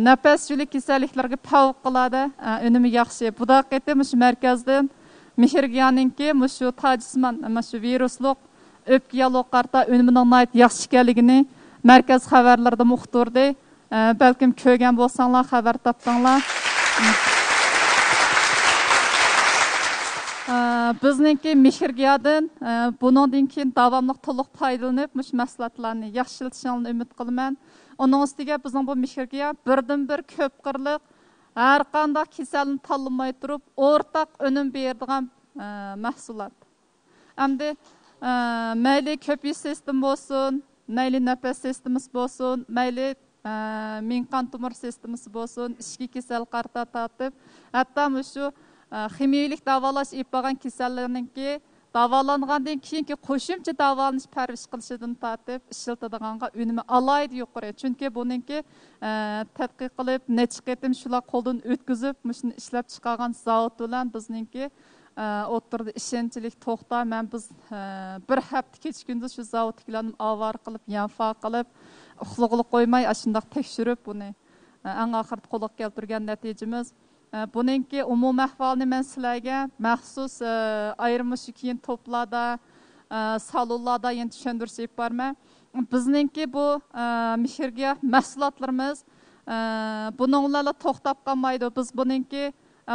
نەپەس يولى كېسەللىكلىرىگە پەۋقۇلئاددە ئۈنۈمى ياخشى. بۇدا قېتىم مۇشۇ مەركەزدىن مېھرىگىيانىڭكى مۇشۇ تاجسىمان، مۇشۇ ۋىرۇسلۇق ئۆپكە ياللۇغىغا قارىتا ئۈنۈمىنىڭ ناھايىتى ياخشى ئىكەنلىكىنى مەركەز خەۋەرلىرىدىمۇ ئۇقتۇردى. بەلكىم كۆرگەن بولساڭلار، خەۋەر تاپتىڭلار. بىزنىڭكى مېھرىگىيادىن بۇنىڭدىن كېيىن داۋاملىق تولۇق پايدىلىنىپ، مۇشۇ مەھسۇلاتلارنى ياخشى ئىشلىتىشىڭلارنى ئۈمىد قىلىمەن. ئۇنىڭ ئۈستىگە بىزنىڭ بۇ مېھرىگىيا بىردىنبىر كۆپ قىرلىق، ھەر قانداق كېسەلنى تاللىماي تۇرۇپ ئورتاق ئۈنۈم بېرىدىغان مەھسۇلات. ئەمدى مەيلى كۆپىيىش سىستېما بولسۇن، مەيلى نەپەس سىستېمىسى بولسۇن، مەيلى مېڭە قان تومۇر سىستېمىسى بولسۇن، ئىچكى كېسەل قارىتا تارتىپ، ھەتتا مۇشۇ خىمىيىلىك داۋالاش ئېلىپ بارغان كېسەللەرنىڭكى داۋالانغاندىن كېيىنكى قوشۇمچە داۋالىنىش پەرۋىش قىلىشىدىن تارتىپ ئىشلىتىدىغانغا ئۈنۈمى ئالاھىدە يۇقىرى. چۈنكى بۇنىڭكى تەتقىق قىلىپ، نەچچە قېتىم شۇلار قولدىن ئۆتكۈزۈپ، مۇشۇنى ئىشلەپ چىقارغان زاۋۇت بىلەن بىزنىڭكى ئوتتۇرىدا ئىشەنچلىك توختام ھەم بىز بىر ھەپتە كېچە كۈندۈز شۇ زاۋۇتتىكىلەرنى ئاۋارە قىلىپ، يانفا قىلىپ، ئۇخلىغىلى قويماي ئاشۇنداق تەكشۈرۈپ بۇنى ئەڭ ئاخىرىدا قولغا كەلتۈرگەن نەتىجىمىز. بۇنىڭكى ئومۇمىي ئەھۋالىنى مەن سىلەرگە مەخسۇس ئايرىم مۇشۇ كېيىن توپلاردا، سالونلاردا يەنە چۈشەندۈرۈش ئېلىپ بارىمەن. بىزنىڭكى بۇ مېھرىگىياھ مەھسۇلاتلىرىمىز بۇنىڭ بىلەنلا توختاپ قالمايدۇ. بىز بۇنىڭكى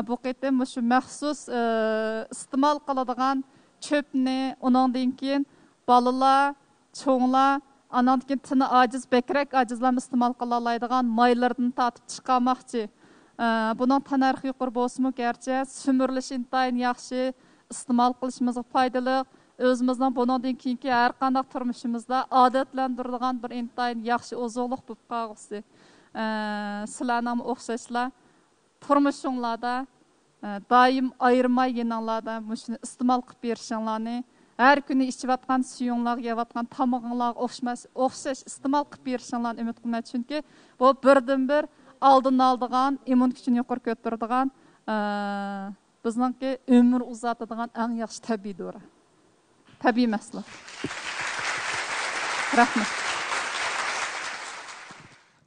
بۇ قېتىم مۇشۇ مەخسۇس ئىستېمال قىلىدىغان چۆپنى، ئۇنىڭدىن كېيىن بالىلار، چوڭلار، ئاناندىن كېيىن تېنى ئاجىز، بەكرەك ئاجىزلارمۇ ئىستېمال قىلالايدىغان مايلىرىدىن تارتىپ چىقارماقچى. بۇنىڭ تەننەرخى يۇقىرى بولسىمۇ گەرچە، سۈمۈرۈلۈشى ئىنتايىن ياخشى، ئىستېمال قىلىشىمىزغا پايدىلىق. ئۆزىمىزنىڭ بۇنىڭدىن كېيىنكى ھەر قانداق تۇرمۇشىمىزدا ئادەتلەندۈرىدىغان بىر ئىنتايىن ياخشى ئوزۇقلۇق بولۇپ قالغۇسى. سىلەرنىڭمۇ ئوخشاشلا تۇرمۇشۇڭلاردا دائىم ئايرىماي يېنىڭلاردا مۇشۇنى ئىستېمال قىلىپ بېرىشىڭلارنى، ھەر كۈنى ئىچىۋاتقان سۈيۈڭلارغا، يەۋاتقان تامىقىڭلارغا ئوخشاش ئىستېمال قىلىپ بېرىشىڭلارنى ئۈمىد قىلىمەن. چۈنكى بۇ بىردىنبىر ئالدىنى ئالىدىغان، ئىممۇن كۈچىنى يۇقىرى كۆتۈرىدىغان بىزنىڭكى ئۆمۈر ئۇزارتىدىغان ئەڭ ياخشى تەبىئىي دورا. تەبىئىي مەھسۇلات. رەھمەت.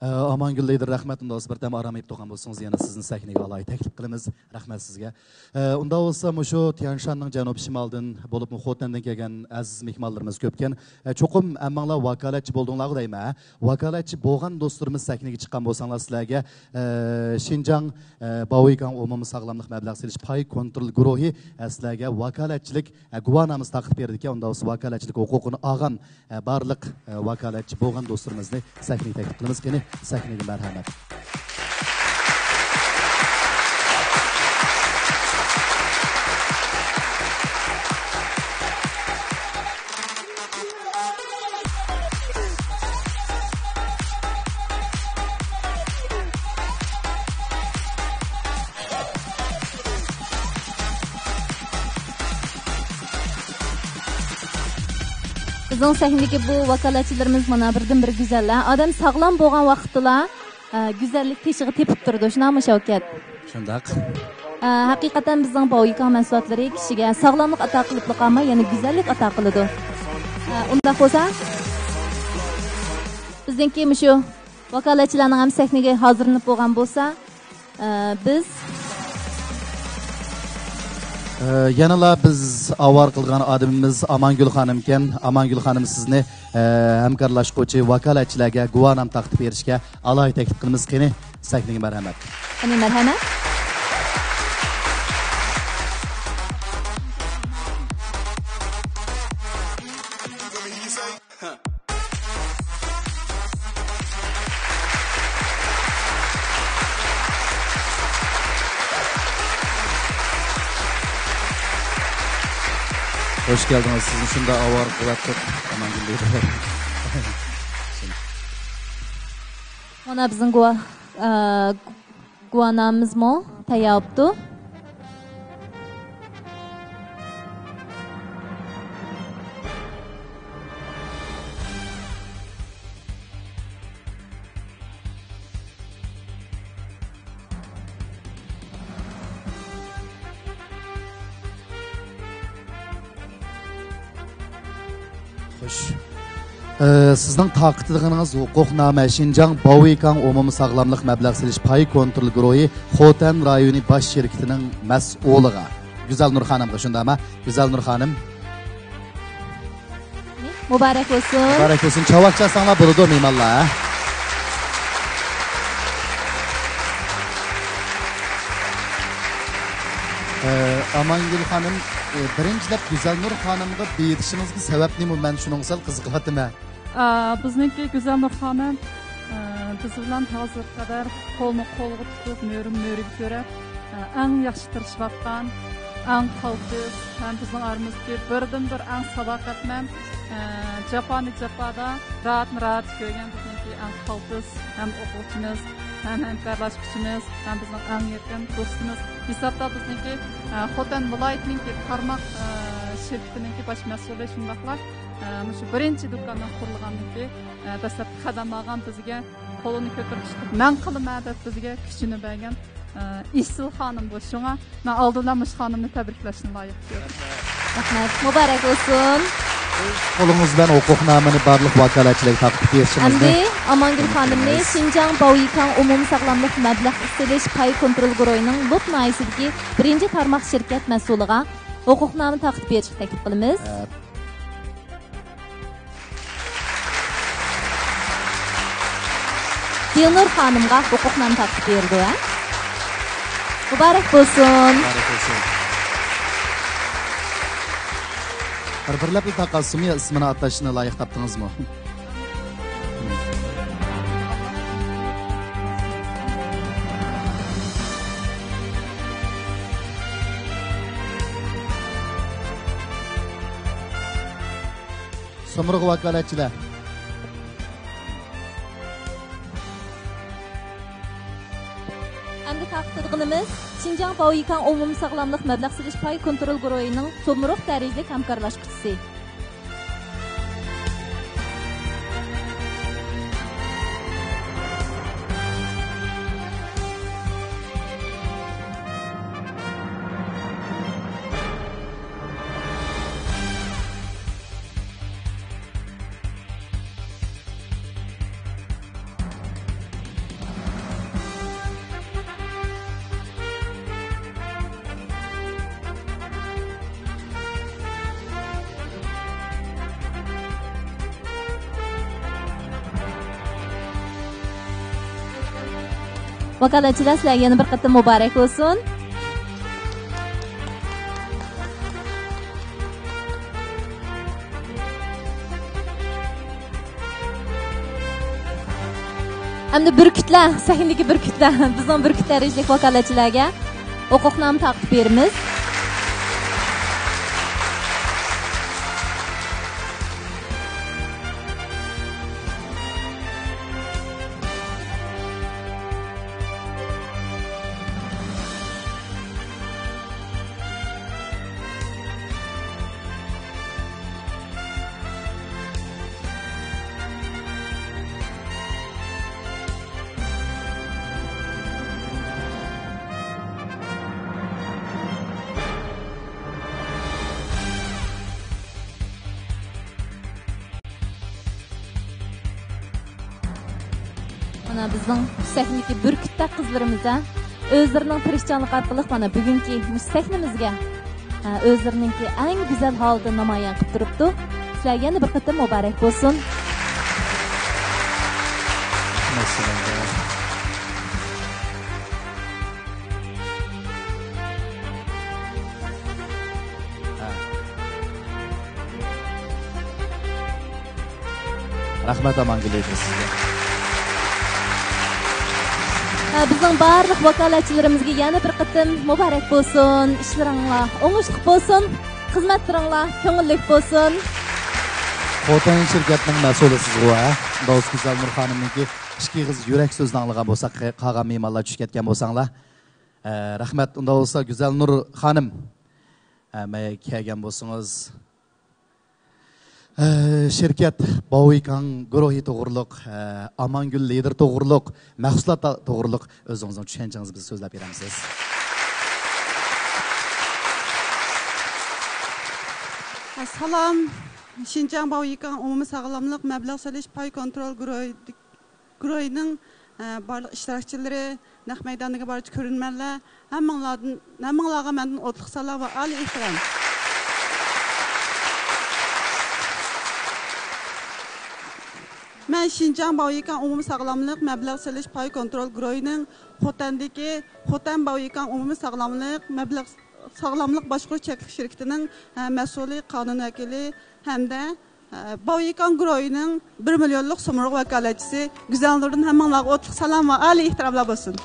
ئە، ئامانگۈل لىدېر، رەھمەت. ئۇنداق بولسا بىردەم ئارام ئېلىپ تۇرغان بولسىڭىز، يەنە سىزنى سەھنىگە ئالايىتە تەكلىپ قىلىمىز. رەھمەت سىزگە. ئە، ئۇنداق بولسا مۇشۇ تيانشاننىڭ جەنۇب شىمالىدىن بولۇپمۇ خوتەندىن كەلگەن ئەزىز مېھمانلىرىمىز كۆپكەن. ئە، چوقۇم ھەممىڭلار ۋاكالەتچى بولدۇڭلارغۇ دەيمەن، ھە؟ ۋاكالەتچى بولغان دوستلىرىمىز سەھنىگە چىققان بولساڭلار سىلەرگە، ئە، شىنجاڭ، ئە، باۋۇيكاڭ ئومۇمىي ساغلاملىق مەبلەغ سېلىش پاي كونترول گۇرۇھى، ئە، سىلەرگە ۋاكالەتچىلىك، ئە، گۇۋاھنامىسى تارقىتىپ بېرىدىكەن. ئۇنداق بولسا ۋاكالەتچىلىك ھوقۇقىنى ئالغان، ئە، بارلىق، ئە، ۋاكالەتچى بولغان دوستلىرىمىزنى سەھنىگە تەكلىپ قىلىمىز. قېنى، سەھنىگە مەرھەمەت. بىزنىڭ سەھنىدىكى بۇ ۋاكالەتچىلىرىمىز مانا بىردىنبىر گۈزەللەر. ئادەم ساغلام بولغان ۋاقىتتىلا، ئە، گۈزەللىك تېشىغا تېپىپ تۇرىدۇ، شۇنداقمۇ شەۋكەت؟ شۇنداق. ئە، ھەقىقەتەن بىزنىڭ باۋۇيكاڭ مەھسۇلاتلىرى كىشىگە ساغلاملىق ئاتا قىلىپلا قالماي، يەنە گۈزەللىك ئاتا قىلىدۇ. ئە، ئۇنداق بولسا، بىزنىڭكى مۇشۇ ۋاكالەتچىلەرنىڭ ھەم سەھنىگە ھازىرلىنىپ بولغان بولسا، ئە، بىز ئە، يەنىلا بىز ئاۋارە قىلغان ئادىمىمىز ئامانگۈل خانىمكەن. ئامانگۈل خانىم، سىزنى، ئە، ھەمكارلاشقۇچى ۋاكالەتچىلەرگە گۇۋاھنامە تارقىتىپ بېرىشكە ئالاھىدە تەكلىپ قىلىمىز. قېنى، سەھنىگە مەرھەمەت. قېنى، مەرھەمەت. خوش كەلدىڭىز. سىزنى شۇنداق ئاۋارە قىلىۋەتتۇق. ئامانگۈل دېدى. مانا بىزنىڭ گۇۋاھ، ئە، گۇۋاھنامىمىزمۇ تەييار بوپتۇ. خوش. ئە، سىزنىڭ تارقىتىدىغىنىڭىز ھوقۇقنامە شىنجاڭ باۋۇيكاڭ ئومۇمىي ساغلاملىق مەبلەغ سېلىش پاي كونترول گۇرۇھى خوتەن رايونى باش شىركىتىنىڭ مەسئۇلىغا، گۈزەلنۇر خانىمغا، شۇنداقمۇ؟ گۈزەلنۇر خانىم. مۇبارەك بولسۇن. مۇبارەك بولسۇن. چاۋاك چالساڭلار بولىدۇ، مېھمانلار. ئە، ئامانگۈل خانىم، ئە، بىرىنچىلەپ گۈزەلنۇر خانىمغا بېيىتىشىڭىزغا سەۋەب نېمە؟ مەن شۇنىڭغا سەل قىزىقىۋاتىمەن. ئە، بىزنىڭكى گۈزەلنۇر خانىم، ئە، بىز بىلەن ھازىرغا قەدەر قولنى قولغا تۇتۇپ، مۈرىنى مۈرىگە كۆرەپ، ئە، ئەڭ ياخشى تىرىشىۋاتقان، ئەڭ قالتىس ھەم بىزنىڭ ئارىمىزدىكى بىردىنبىر ئەڭ ساداقەتمەن، ئە، جاپانى جاپادا، راھەتنى راھەتتە كۆرگەن بىزنىڭكى ئەڭ قالتىس ھەم ئوقۇغۇچىمىز، ھەم ھەمكارلاشقۇچىمىز، ھەم بىزنىڭ ئەڭ يېقىن دوستىمىز. ھېسابتا بىزنىڭكى، ئە، خوتەن ۋىلايىتىنىڭكى تارماق، ئە، شىركىتىنىڭكى باش مەسئۇلى، شۇنداقلا، ئە، مۇشۇ بىرىنچى دۇكاننىڭ قۇرۇلغاندىن كېيىن، ئە، دەسلەپكى قەدەم ئالغان، بىزگە قولىنى كۆتۈرۈپ چىقىپ، مەن قىلىمەن دەپ بىزگە كۈچىنى بەرگەن، ئە، ئېسىل خانىم بۇ. شۇڭا مەن ئالدى بىلەن مۇشۇ خانىمنى تەبرىكلەشنى لايىق كۆرىمەن. رەھمەت. مۇبارەك بولسۇن. قولىڭىز بىلەن ھوقۇقنامىنى بارلىق ۋاكالەتچىلەرگە تارقىتىپ بېرىشىڭىزنى ئەمدى ئامانگۈل ئۈمىد خانىمنى قىلىمىز. شىنجاڭ باۋۇيكاڭ ئومۇمىي ساغلاملىق مەبلەغ سېلىش پاي كونترول گۇرۇھىنىڭ لوپ ناھىيەسىدىكى بىرىنچى تارماق شىركەت مەسئۇلىغا ھوقۇقنامە تارقىتىپ بېرىشكە تەكلىپ قىلىمىز. ئە، دىلنۇر خانىمغا ھوقۇقنامە تارقىتىپ بېرىدۇ، ھە؟ مۇبارەك بولسۇن. مۇبارەك بولسۇن. بىر، بىرلەپلا تارقاتسىمۇ يا ئىسمىنى ئاتاشنى لايىق تاپتىڭىزمۇ؟ سومۇرغا ۋاكالەتچىلەر. ئەمدى تارقىتىدىغىنىمىز شىنجاڭ باۋۇيكاڭ ئومۇمىي ساغلاملىق مەبلەغ سېلىش پاي كونترول گۇرۇھىنىڭ سومۇرغ دەرىجىلىك ھەمكارلاشقۇچىسى. ۋاكالەتچىلەر، سىلەرگە يەنە بىر قېتىم مۇبارەك بولسۇن. ئەمدى بۈركۈتلەر، سەھنىدىكى بۈركۈتلەر، بىزنىڭ بۈركۈت دەرىجىلىك ۋاكالەتچىلەرگە ھوقۇقنامە تارقىتىپ بېرىمىز. مانا بىزنىڭ سەھنىدىكى بۈركۈتتەك قىزلىرىمىز ھە، ئۆزلىرىنىڭ تىرىشچانلىقى ئارقىلىق مانا بۈگۈنكى مۇشۇ سەھنىمىزگە، ھە، ئۆزلىرىنىڭكى ئەڭ گۈزەل ھالىتىنى نامايان قىلىپ تۇرۇپتۇ. سىلەرگە يەنە بىر قېتىم مۇبارەك بولسۇن. رەھمەت، ئامانگۈل ھېيتى سىزگە. ھە، بىزنىڭ بارلىق ۋاكالەتچىلىرىمىزگە يەنە بىر قېتىم مۇبارەك بولسۇن. ئىشلىرىڭلار ئوڭۇشلۇق بولسۇن. خىزمەتلىرىڭلار كۆڭۈللۈك بولسۇن. خوتەن شىركەتنىڭ مەسئۇلى سىزغۇ، ھە؟ ئۇنداق بولسا گۈزەلنۇر خانىمنىڭكى ئىككى ئېغىز يۈرەك سۆزىنى ئاڭلىغان بولساق، قالغان مېھمانلار چۈشۈپ كەتكەن بولساڭلار. ئە، رەھمەت. ئۇنداق بولسا گۈزەلنۇر خانىم، ئە، مەيەگە كەلگەن بولسىڭىز. ئە، شىركەت باۋۇيكاڭ گۇرۇھى توغرۇلۇق، ئە، ئامانگۈل لىدېر توغرۇلۇق، مەھسۇلات توغرۇلۇق ئۆزىڭىزنىڭ چۈشەنچىڭىزنى بىزگە سۆزلەپ بېرەمسىز؟ سالام. شىنجاڭ باۋيىكاڭ ئومۇمىي ساغلاملىق مەبلەغ سېلىش پاي كونترول گۇرۇھى، گۇرۇھىنىڭ، ئە، بارلىق ئىشتىراكچىلىرى، نەق مەيداندىكى بارچە كۆرۈرمەنلەر، ھەممىڭلاردىن، ھەممىڭلارغا مەندىن ئوتلۇق سالام ۋە ئالىي ئېھتىرام. مەن شىنجاڭ باۋيىكاڭ ئومۇمىي ساغلاملىق مەبلەغ سېلىش پاي كونترول گۇرۇھىنىڭ خوتەندىكى خوتەن باۋيىكاڭ ئومۇمىي ساغلاملىق مەبلەغ ساغلاملىق باشقۇرۇش چەكلىك شىركىتىنىڭ، ھە، مەسئۇلى، قانۇن ۋەكىلى ھەمدە، ھە، باۋيىكاڭ گۇرۇھىنىڭ بىر مىليونلۇق سوملۇق ۋاكالەتچىسى گۈزەلنۇردىن ھەممىڭلارغا ئوتلۇق سالام ۋە ئالىي ئېھتىراملار بولسۇن.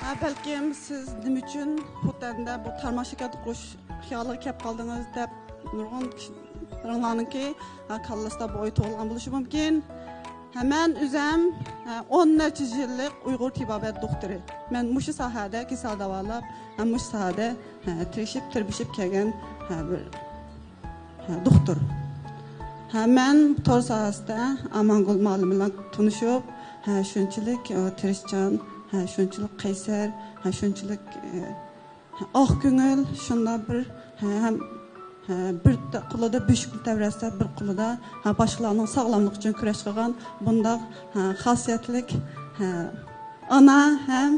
ھە، بەلكىم سىز نېمە ئۈچۈن خوتەندە بۇ تارماق شىركەت قۇرۇش خىيالىغا كەپ قالدىڭىز دەپ نۇرغۇن كىشىلەرنىڭكى، ھە، كاللىسىدا بۇ ئوي تۇغۇلغان بولۇشى مۇمكىن. ھە، مەن ئۆزۈم، ھە، ئون نەچچە يىللىق ئۇيغۇر تېبابەت دوختۇرى. مەن مۇشۇ ساھەدە كېسەل داۋالاپ، ھە، مۇشۇ ساھەدە، ھە، تىرىشىپ، تىرمىشىپ كەلگەن، ھە، بىر، ھە، دوختۇر. ھە، مەن تور ساھەسىدە ئامانگۈل مۇئەللىم بىلەن تونۇشۇپ، ھە، شۇنچىلىك، ئۇ، تىرىشچان، ھە، شۇنچىلىك قەيسەر، ھە، شۇنچىلىك، ئە، ئاق كۆڭۈل، شۇنداق بىر، ھە، ھەم، ھە، بىر تا-، قولىدا بۆشۈكنى تەۋرەتسە، بىر قولىدا، ھە، باشقىلارنىڭ ساغلاملىقى ئۈچۈن كۈرەش قىلغان بۇنداق، ھە، خاسىيەتلىك، ھە، ئانا ھەم،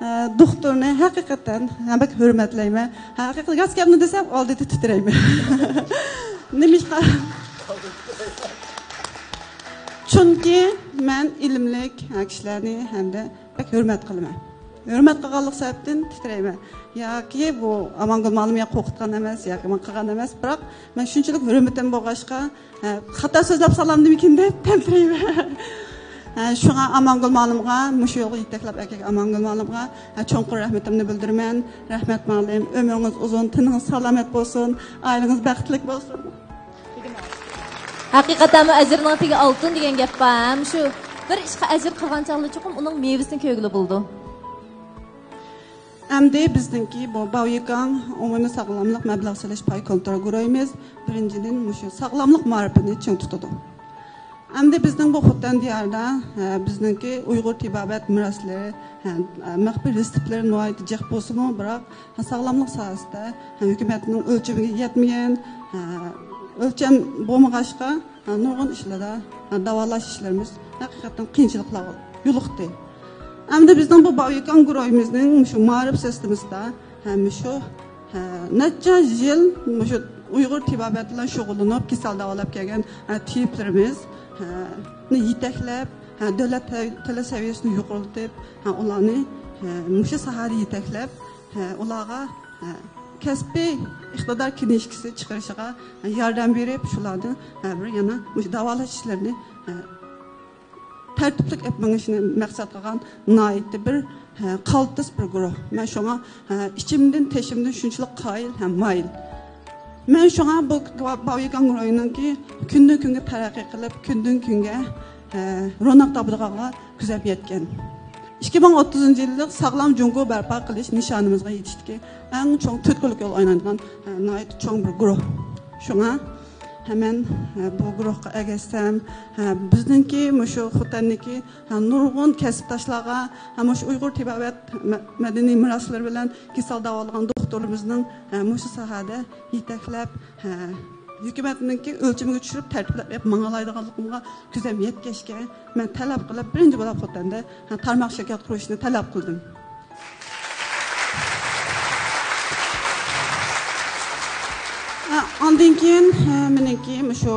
ھە، دوختۇرنى ھەقىقەتەن، ھە، بەك ھۆرمەتلەيمەن. ھەقىقەتەن راست گەپنى دېسەم، ئالدىدا تىترەيمەن. نېمىشقا؟ چۈنكى مەن ئىلىملىك، ھە، كىشىلەرنى ھەمدە بەك ھۆرمەت قىلىمەن. ھۆرمەت قىلغانلىق سەۋەبتىن تىترەيمەن. ياكى بۇ ئامانگۈل مۇئەللىمگە قورقۇتقان ئەمەس، ياكى ماڭا قىلغان ئەمەس، بىراق مەن شۇنچىلىك ھۆرمىتىم بولغاچقا، ھە، خاتا سۆزلەپ سالامدىمىكىن دەپ تەمتىرەيمەن. ھە، شۇڭا ئامانگۈل مۇئەللىمغا، مۇشۇ يولغا يېتەكلەپ ئەكەلگەن ئامانگۈل مۇئەللىمغا، ھە، چوڭقۇر رەھمىتىمنى بىلدۈرىمەن. رەھمەت مۇئەللىم، ئۆمرىڭىز ئۇزۇن، تېنىڭىز سالامەت بولسۇن، ئائىلىڭىز بەختلىك بولسۇن. ھەقىقەتەنمۇ ئەجىرنىڭ تېگى ئالتۇن دېگەن گەپ بار، ھە؟ مۇشۇ بىر ئىشقا ئەجىر قىلغان چاغدا چوقۇم ئۇنىڭ مېۋىسىنى كۆرگىلى بولىدۇ. ئەمدى بىزنىڭكى بۇ باۋيىكاڭ ئومۇمىي ساغلاملىق مەبلەغ سېلىش پاي كونترول گۇرۇھىمىز بىرىنچىدىن مۇشۇ ساغلاملىق مائارىپىنى چىڭ تۇتىدۇ. ئەمدى بىزنىڭ بۇ خوتەن دىيارىدا، ھە، بىزنىڭكى ئۇيغۇر تېبابەت مىراسلىرى، ھە، مەخپىي رېتسېپلىرى ناھايىتى جىق بولسىمۇ، بىراق ساغلاملىق ساھەسىدە، ھە، ھۆكۈمەتنىڭ ئۆلچىمىگە يەتمىگەن، ھە، ئۆلچەم بولمىغاچقا، ھە، نۇرغۇن ئىشلاردا، ھە، داۋالاش ئىشلىرىمىز ھەقىقەتەن قىيىنچىلىقلارغا يولۇقتى. ئەمدى بىزنىڭ بۇ باۋيىكاڭ گۇرۇھىمىزنىڭ مۇشۇ مائارىپ سىستېمىسىدا، ھە، مۇشۇ، ھە، نەچچە يىل مۇشۇ ئۇيغۇر تېبابەت بىلەن شۇغۇللىنىپ، كېسەل داۋالاپ كەلگەن، ھە، تېۋىپلىرىمىز، ھە، نى يېتەكلەپ، ھە، دۆلەت تە-، تەلەپ سەۋىيەسىنى يۇقىرىلىتىپ، ھە، ئۇلارنى، ھە، مۇشۇ ساھەدە يېتەكلەپ، ھە، ئۇلارغا، ھە، كەسپىي ئىقتىدار كىنىشكىسى چىقىرىشىغا، ھە، ياردەم بېرىپ، شۇلارنى، ھە، بىر يەنە مۇشۇ داۋالاش ئىشلىرىنى، ھە، تەرتىپلىك ئېلىپ مېڭىشنى مەقسەت قىلغان ناھايىتى بىر، ھە، قالتىس بىر گۇرۇھ. مەن شۇڭا، ھە، ئىچىمدىن، تېشىمدىن شۇنچىلىك قايىل ھەم مايىل. مەن شۇڭا بۇ باۋيۈگاڭ گۇرۇھىنىڭكى كۈندىن كۈنگە تەرەققىي قىلىپ، كۈندىن كۈنگە، ھە، روناق تاپىدىغانغا كۆزۈم يەتكەن. ئىككى مىڭ ئوتتۇزىنچى يىللىق ساغلام جۇڭگو بەرپا قىلىش نىشانىمىزغا يېتىشتىكى ئەڭ چوڭ تۈرتكىلىك رول ئوينايدىغان، ھە، ناھايىتى چوڭ بىر گۇرۇھ. شۇڭا، ھە، مەن، ھە، بۇ گۇرۇھقا ئەگەشسەم، ھە، بىزنىڭكى مۇشۇ خوتەندىكى، ھە، نۇرغۇن كەسىپداشلارغا، ھە، مۇشۇ ئۇيغۇر تېبابەت مە-، مەدەنىي مىراسلىرى بىلەن كېسەل داۋالىغان دوختۇرلىرىمىزنىڭ، ھە، مۇشۇ ساھەدە يېتەكلەپ، ھە، ھۆكۈمەتنىڭكى ئۆلچىمىگە چۈشۈرۈپ تەرتىپلەپ ئېلىپ ماڭالايدىغانلىقىمغا كۆزۈم يەتكەچكە، مەن تەلەپ قىلىپ، بىرىنچى بولاپ خوتەندە، ھە، تارماق شىركەت قۇرۇشنى تەلەپ قىلدىم. ھە، ئاندىن كېيىن، ھە، مېنىڭكى مۇشۇ،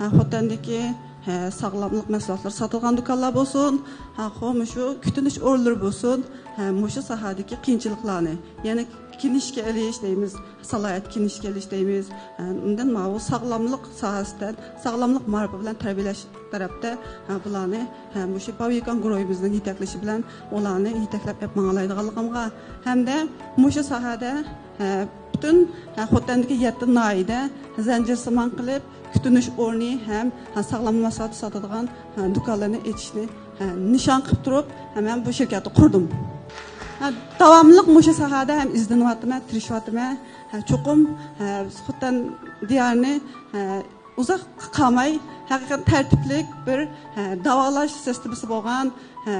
ھە، خوتەندىكى، ھە، ساغلاملىق مەھسۇلاتلىرى ساتىدىغان دۇكانلار بولسۇن، ھە، خو، مۇشۇ كۈتۈنۈش ئورۇنلىرى بولسۇن، ھە، مۇشۇ ساھەدىكى قىيىنچىلىقلارنى، يەنى كىنىشكا ئېلىش دەيمىز، سالاھىيەت كىنىشكا ئېلىش دەيمىز، ھە، ئاندىن ماۋۇ ساغلاملىق ساھەسىدە، ساغلاملىق مائارىپى بىلەن تەربىيەلەش تەرەپتە، ھە، بۇلارنى، ھە، مۇشۇ باۋيۈگاڭ گۇرۇھىمىزنىڭ يېتەكلىشى بىلەن ئۇلارنى يېتەكلەپ ئېلىپ ماڭالايدىغانلىقىمغا ھەمدە مۇشۇ ساھەدە، ھە، پۈتۈن، ھە، خوتەندىكى يەتتە ناھىيەدە زەنجىرسىمان قىلىپ كۈتۈنۈش ئورنى ھەم، ھە، ساغلام ماسات ساتىدىغان، ھە، دۇكانلارنى ئېچىشنى، ھە، نىشان قىلىپ تۇرۇپ، ھە، مەن بۇ شىركەتنى قۇردۇم. ھە، داۋاملىق مۇشۇ ساھەدە ھەم ئىزدىنىۋاتىمەن، تىرىشىۋاتىمەن. ھە، چوقۇم، ھە، خوتەن دىيارىنى، ھە، ئۇزاق قالماي، ھەقىقەتەن تەرتىپلىك بىر، ھە، داۋالاش سىستېمىسى بولغان، ھە،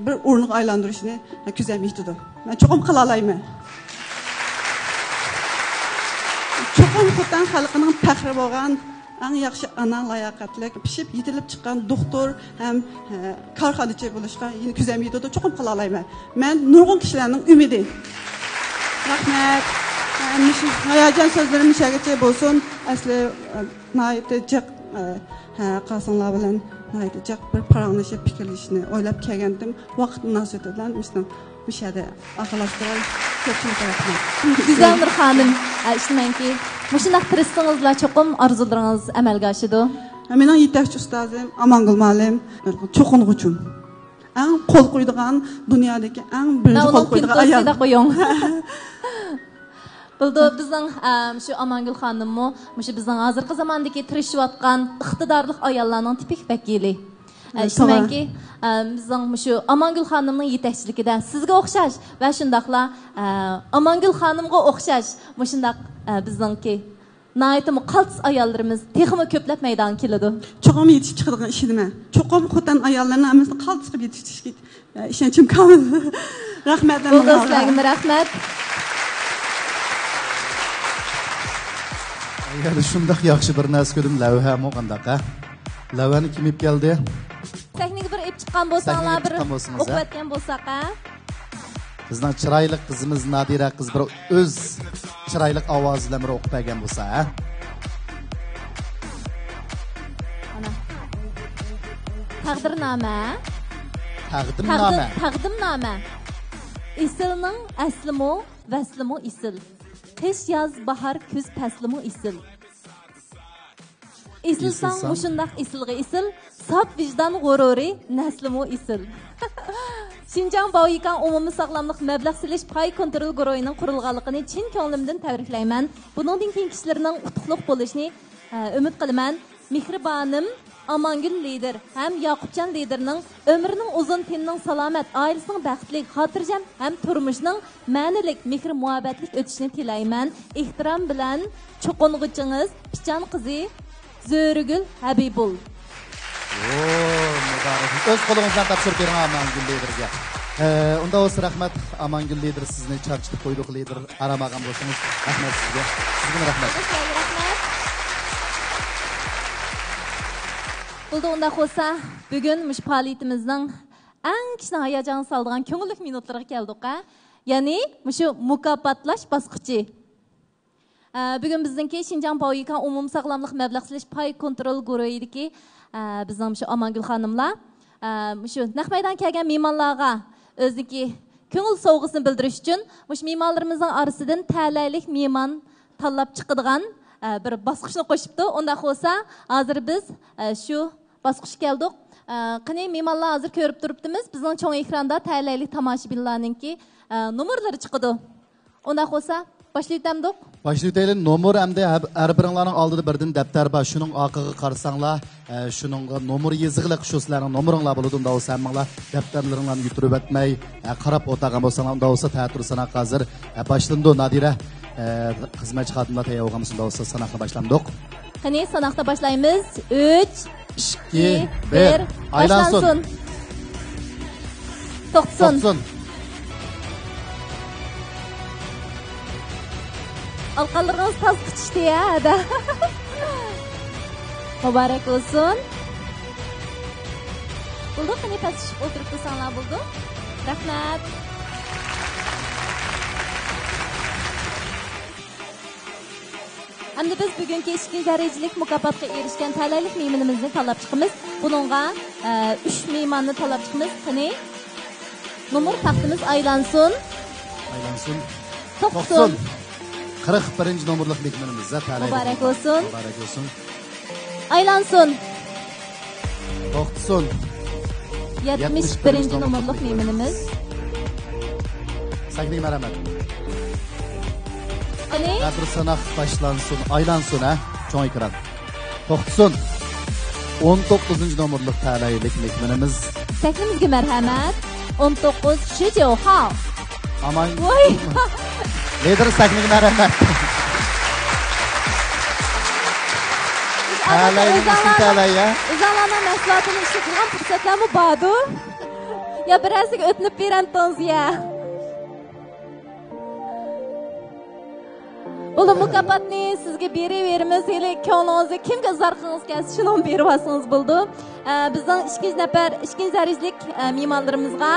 بىر ئورۇنغا ئايلاندۇرۇشنى، ھە، كۆزۈم يېتىدۇ. مەن چوقۇم قىلالايمەن. چوقۇم خوتەن خەلقىنىڭ پەخرى بولغان، ئەڭ ياخشى ئانا، لاياقەتلىك، پىشىپ يېتىلىپ چىققان دوختۇر ھەم، ھە، كارخانىچى بولۇشقا يەنە كۆزۈم يېتىدۇ. چوقۇم قىلالايمەن. مەن نۇرغۇن كىشىلەرنىڭ ئۈمىدى. رەھمەت. ھە، مۇشۇ ھاياجان سۆزلىرىم مۇشۇ يەرگىچە بولسۇن. ئەسلى، ھە، ناھايىتى جىق، ئە، ھە، قاسىڭلار بىلەن ناھايىتى جىق بىر پاراڭلىشىپ پىكىرلىشىشنى ئويلاپ كەلگەنتىم. ۋاقىت مۇناسىۋىتى بىلەن مۇشۇنىڭ، مۇشۇ يەردە ئاخىرلاشتۇراي. كۆپچىلىك رەھمەت. گۈزەلنۇر خانىم، ئە، ئىشىنىمەنكى، مۇشۇنداق تىرىشسىڭىزلا چوقۇم ئارزۇلىرىڭىز ئەمەلگە ئاشىدۇ. مېنىڭ يېتەكچى ئۇستازىم ئامانگۈل مۇئەللىم، چوقۇنغۇچۇم. ئەڭ قول قويىدىغان، دۇنيادىكى ئەڭ بىرىنچى قول قويىدىغان ئايال. دەپ قويۇڭ. بولىدۇ، بىزنىڭ، ئەم، شۇ ئامانگۈل خانىممۇ مۇشۇ بىزنىڭ ھازىرقى زاماندىكى تىرىشىۋاتقان ئىقتىدارلىق ئاياللارنىڭ تىپىك ۋەكىلى. ئە، مم، ئىشىنىمەنكى، ئەم، بىزنىڭ مۇشۇ ئامانگۈل خانىمنىڭ يېتەكچىلىكىدە سىزگە ئوخشاش ۋە شۇنداقلا، ئە، ئامانگۈل خانىمغا ئوخشاش مۇشۇنداق، ئە، بىزنىڭكى ناھايىتىمۇ قالتىس ئاياللىرىمىز تېخىمۇ كۆپلەپ مەيدانغا كېلىدۇ. چوقۇم يېتىشىپ چىقىدىغان ئىشىنىمەن. چوقۇم خوتەن ئاياللىرىنىڭ ھەممىسىنى قالتىس قىلىپ يېتىشتۈرۈشكە، ئە، ئىشەنچىم كامىل. رەھمەت، بولدى، سىلەرگىمۇ رەھمەت. يەنە شۇنداق ياخشى بىر نەرسە كۆردۈم، لەۋھەمۇ قانداق، ھە؟ لەۋھەنى كىم ئېلىپ كەلدى؟ سەھنىگە بىر ئېلىپ چىققان بولساڭلار، سەھنىگە بىر چىققان بولسىڭىز، ھە؟ ئوقۇۋەتكەن بولساق، ھە؟ بىزنىڭ چىرايلىق قىزىمىز نادىرە قىز بىر ئۆز چىرايلىق ئاۋازى بىلەن بىر ئوقۇپ بەرگەن بولسا، ھە؟ مانا. تەقدىرنامە. تەقدىمنامە. تەقدىم-، تەقدىمنامە. ئېسىلنىڭ ئەسلىمۇ، ۋەسلىمۇ ئېسىل. قىش، ياز، باھار، كۈز پەسلىمۇ ئېسىل. ئېسىلساڭ ئېسىلساڭ. مۇشۇنداق ئېسىلغا ئېسىل، ساپ ۋىجدان غۇرۇرى، نەسلىمۇ ئېسىل. شىنجاڭ باۋيۈگاڭ ئومۇمىي ساغلاملىق مەبلەغ سېلىش پاي كونترول گۇرۇھىنىڭ قۇرۇلغانلىقىنى چىن كۆڭلۈمدىن تەبرىكلەيمەن. بۇنىڭدىن كېيىنكى ئىشلىرىنىڭ ئۇتۇقلۇق بولۇشىنى، ئە، ئۈمىد قىلىمەن. مېھرىبانىم ئامانگۈل لىدىر ھەم ياقۇپجان لىدىرنىڭ ئۆمرىنىڭ ئۇزۇن، تېنىنىڭ سالامەت، ئائىلىسىنىڭ بەختلىك، خاتىرجەم ھەم تۇرمۇشىنىڭ مەنىلىك، مېھىر-مۇھەببەتلىك ئۆتۈشىنى تىلەيمەن. ئېھتىرام بىلەن، چوقۇنغۇچىڭىز پىچان قىزى زۆرىگۈل ھەبىبۇل. ئو، مۇبارەك. ئۆز قولىڭىز بىلەن تاپشۇرۇپ بېرىڭ ئامانگۈل لىدىرگە. ئە، ئۇنداق بولسا رەھمەت، ئامانگۈل لىدىر سىزنى چارچىتىپ قويدۇق، لىدىر ئارام ئالغان بولسىڭىز. رەھمەت سىزگە. سىزگىمۇ رەھمەت. سىزگە رەھمەت. بولدى، ئۇنداق بولسا، بۈگۈن مۇشۇ پائالىيىتىمىزنىڭ ئەڭ كىشىنى ھاياجانغا سالىدىغان كۆڭۈللۈك مىنۇتلىرىغا كەلدۇق، ھە؟ يەنى مۇشۇ مۇكاپاتلاش باسقۇچى. ئە، بۈگۈن بىزنىڭكى شىنجاڭ باۋيۈكاڭ ئومۇمساغلاملىق مەبلەغ سېلىش پاي كونترول گۇرۇھىدىكى، ئە، بىزنىڭ مۇشۇ ئامانگۈل خانىملار، ئە، مۇشۇ نەق مەيدانغا كەلگەن مېھمانلارغا ئۆزىنىڭكى كۆڭۈل سوۋغىسىنى بىلدۈرۈش ئۈچۈن مۇشۇ مېھمانلىرىمىزنىڭ ئارىسىدىن تەلەيلىك مېھمان تاللاپ چىقىدىغان، ئە، بىر باسقۇچنى قوشۇپتۇ. ئۇنداق بولسا، ھازىر بىز، ئە، شۇ باسقۇچقا كەلدۇق. ئە، قېنى، مېھمانلار ھازىر كۆرۈپ تۇرۇپتىمىز. بىزنىڭ چوڭ ئېكراندا تەلەيلىك تاماشىبىنلارنىڭكى، ئە، نومۇرلىرى چىقىدۇ. ئۇنداق بولسا، باشلىۋېتەمدۇق؟ باشلىۋېتەيلى. نومۇر ئەمدى ھە-، ھەر بىرىڭلارنىڭ ئالدىدا بىردىن دەپتەر بار. شۇنىڭ ئارقىغا قارىساڭلار، ئە، شۇنىڭغا نومۇر يېزىغلىق، شۇ سىلەرنىڭ نومۇرۇڭلار بولىدۇ. ئۇنداق بولسا ھەممىڭلار دەپتەرلىرىڭلارنى يۈتۈرۈۋەتمەي، ئە، قاراپ ئولتۇرغان بولساڭلار، ئۇنداق بولسا تەتۈر ساناق ھازىر، ئە، باشلىنىدۇ. نادىرە، ئە، خىزمەتچى خادىملار تەييار بولغان بولسا، ئۇنداق بولسا ساناقنى باشلامدۇق؟ قېنى، ساناقنى باشلايمىز. ئۈچ، ئىككى، ئىككى، بىر، بىر، ئايلانسۇن. باشلانسۇن. توختىسۇن. توختىسۇن. ئالقانلىرىڭىز تاز قىچىشتى يا، ھەدە. مۇبارەك بولسۇن. بولدى، قېنى، پەس چۈشۈپ ئولتۇرۇپ تۇرساڭلار بولدى. رەھمەت. ئەمدى بىز بۈگۈنكى ئىككىنچى دەرىجىلىك مۇكاپاتقا ئېرىشكەن تەلەيلىك مېھمىنىمىزنى تاللاپ چىقىمىز. بۇنىڭغا، ئە، ئۈچ مېھماننى تاللاپ چىقىمىز. قېنى، نومۇر تاختىمىز ئايلانسۇن. ئايلانسۇن. توختىسۇن. توختىسۇن. قىرىق بىرىنچى نومۇرلۇق مېھمىنىمىز، تەلەيلىك مۇبارەك مېھمان. بولسۇن. مۇبارەك بولسۇن. ئايلانسۇن. توختىسۇن. يەتمىش بىرىنچى نومۇرلۇق مېھمىنىمىز. سەھنىگە مەرھەمەت. قېنى؟ ھە، بىر ساناق باشلانسۇن، ئايلانسۇن، ھە، چوڭ ئېكران. توختىسۇن. ئون توققۇزىنچى نومۇرلۇق تەلەيلىك مېھمىنىمىز. سەھنىمىزگە مەرھەمەت. ئون توققۇز شىجيوخاۋ. ئامان. ۋاي. لىدېر سەھنىگە مەرھەمەت. تەلەينىڭ ئىسمى تەلەي يا. ئۆزۈڭلارنىڭ مەھسۇلاتىنى ئىشلىتىدىغان پۇرسەتلەرمۇ باردۇ. يا بىرەرسىگە ئۆتۈنۈپ بېرەمتىڭىز يا. بولدى، مۇكاپاتنى سىزگە بېرىۋېرىمىز. ھېلى كۆڭلىڭىزدە كىمگە ئىزھار قىلغىڭىز كەلسە، شۇنىڭغا بېرىۋالسىڭىز بولىدۇ. ئە، بىزنىڭ ئىككىنچى نەپەر، ئىككىنچى دەرىجىلىك، ئە، مېھمانلىرىمىزغا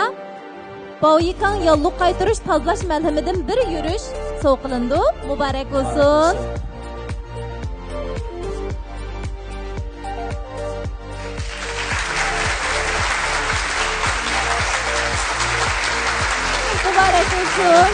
باۋيۈكاڭ ياللۇغ قايتۇرۇش تازىلاش مەلھىمىدىن بىر يۈرۈش سوۋغا قىلىنىدۇ. مۇبارەك بولسۇن. مۇبارەك بولسۇن.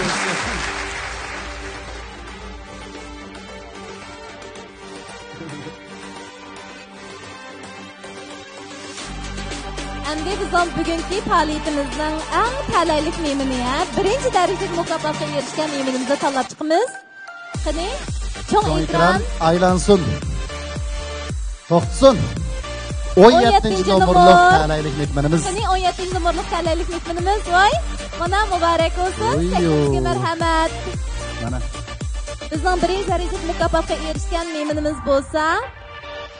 ئەمدى بىزنىڭ بۈگۈنكى پائالىيىتىمىزنىڭ ئەڭ تەلەيلىك مېھمىنى، ھە، بىرىنچى دەرىجىلىك مۇكاپاتقا ئېرىشكەن مېھمىنىمىزنى تاللاپ چىقىمىز. قېنى، چوڭ چوڭ ئېكران ئايلانسۇن. توختىسۇن. ئون يەتتىنچى نومۇرلۇق تەلەيلىك مېھمىنىمىز. قېنى، ئون يەتتىنچى نومۇرلۇق تەلەيلىك مېھمىنىمىز. ۋاي، مانا، مۇبارەك بولسۇن. ۋوييو. سەھنىمىزگە مەرھەمەت. مانا. بىزنىڭ بىرىنچى دەرىجىلىك مۇكاپاتقا ئېرىشكەن مېھمىنىمىز بولسا،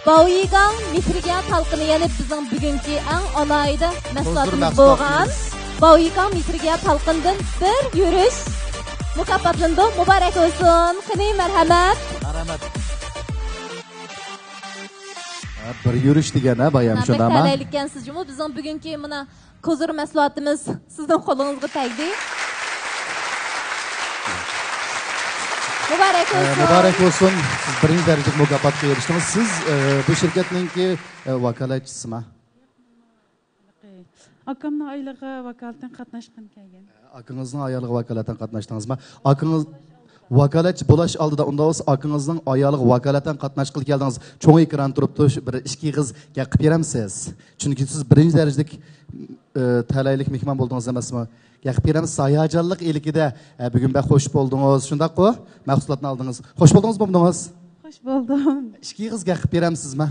باۋيىگاڭ مېھرىگە تالقىنى، يەنى بىزنىڭ بۈگۈنكى ئەڭ ئالاھىدە مەھسۇلاتىمىز بولغان باۋيىگاڭ مېھرىگە تالقىندىن بىر يۈرۈش مۇكاپاتلىنىدۇ. مۇبارەك بولسۇن. قېنى، مەرھەمەت. مەرھەمەت. ھە، بىر يۈرۈش دېگەن، ھە، بايام شۇنداقما؟ بەك تەلەيلىككەنسىز جۇمۇ. بىزنىڭ بۈگۈنكى مانا كوزۇر مەھسۇلاتىمىز سىزنىڭ قولىڭىزغا تەگدى. مۇبارەك بولسۇن. ئە، مۇبارەك بولسۇن. سىز بىرىنچى دەرىجىلىك مۇكاپاتقا ئېرىشتىڭىز. سىز، ئە، بۇ شىركەتنىڭكى، ئە، ۋاكالەتچىسىما؟ ئاكامنىڭ ئايالىغا ۋاكالىتەن قاتناشقىن كەلگەن. ئاكىڭىزنىڭ ئايالىغا ۋاكالىتەن قاتناشتىڭىزما؟ ئاكىڭىز ۋاكالەتچى بولاش ئالدىدا، ئۇنداق بولسا ئاكىڭىزنىڭ ئايالىغا ۋاكالىتەن قاتناشقىلى كەلدىڭىز. چوڭ ئېكران تۇرۇپتۇ، شۇ بىر ئىككى ئېغىز گەپ قىلىپ بېرەمسىز؟ چۈنكى سىز بىرىنچى دەرىجىلىك، ئى، تەلەيلىك مېھمان بولدىڭىز ئەمەسمۇ؟ گەپ قىلىپ بېرەمسىز؟ ھاياجانلىق ئىلكىدە، ئە، بۈگۈن بەك خوش بولدىڭىز، شۇنداققۇ؟ مەھسۇلاتنى ئالدىڭىز. خوش بولدىڭىزمۇ بۇنىڭىز؟ خوش بولدۇم. ئىككى ئېغىز گەپ قىلىپ بېرەمسىزما؟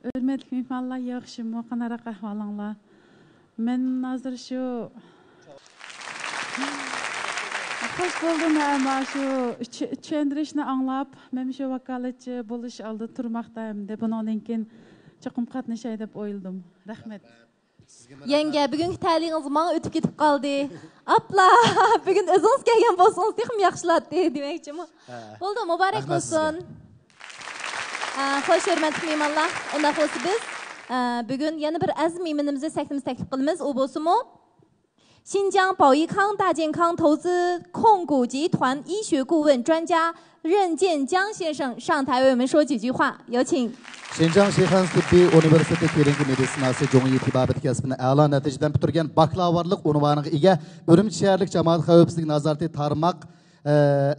ھۆرمەتلىك مېھمانلار، ياخشىمۇ؟ قانداقراق ئەھۋالىڭلار؟ مەن ھازىر شۇ خوش بولدۇم، ھە، مانا شۇ چۈ-، چۈشەندۈرۈشنى ئاڭلاپ، مەن شۇ ۋاكالەتچى بولۇش ئالدىدا تۇرماقتا ئەمدى. بۇنىڭدىن كېيىن چوقۇم قاتنىشاي دەپ ئويلىدىم. رەھمەت. يەڭگە، بۈگۈنكى تەلىيىڭىز ماڭا ئۆتۈپ كېتىپ قالدى. ئاپلا، بۈگۈن ئۆزىڭىز كەلگەن بولسىڭىز تېخىمۇ ياخشىلاتتى دېمەكچىمۇ. ھە. بولدى، مۇبارەك بولسۇن. ئە، خوش، ھۆرمەتلىك مېھمانلار. ئۇنداق بولسا بىز، ئە، بۈگۈن يەنە بىر ئەزىز مېھمىنىمىزنى سەھنىمىزگە تەكلىپ قىلىمىز. ئۇ بولسىمۇ 新疆宝益康大健康投资控股集团医学顾问专家任建江先生上台为我们说几句话，有请。 شىنجاڭ شىخەنزە تېببىي ئۇنىۋېرسىتېتى كلىنىكا مېدىتسىناسى جۇڭيى تېبابىتى كەسپىنى ئەلا نەتىجىدىن پۈتتۈرگەن باكلاۋۇرلۇق ئۇنۋانىغا ئىگە، ئۈرۈمچى شەھەرلىك جامائەت خەۋپسىزلىك نازارىتى تارماق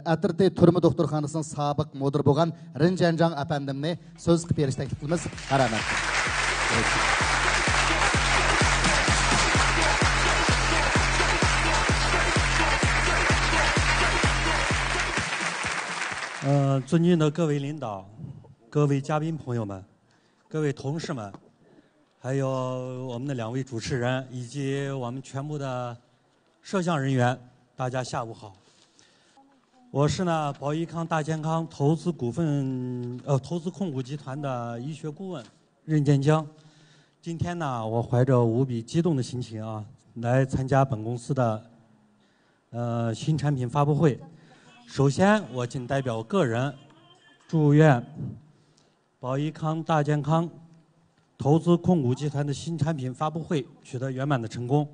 ئەترىتى تۈرمە دوختۇرخانىسىنىڭ سابىق مۇدىرى بولغان رىن جەنجاڭ ئەپەندىمنى سۆز قىلىپ بېرىشنى تەكلىپ قىلىمىز. رەھمەت. 呃，尊敬的各位领导、各位嘉宾朋友们、各位同事们，还有我们的两位主持人以及我们全部的摄像人员，大家下午好。我是呢宝益康大健康投资股份呃投资控股集团的医学顾问任建江。今天呢，我怀着无比激动的心情啊，来参加本公司的呃新产品发布会。首先，我谨代表个人祝愿宝益康大健康投资控股集团的新产品发布会取得圆满的成功。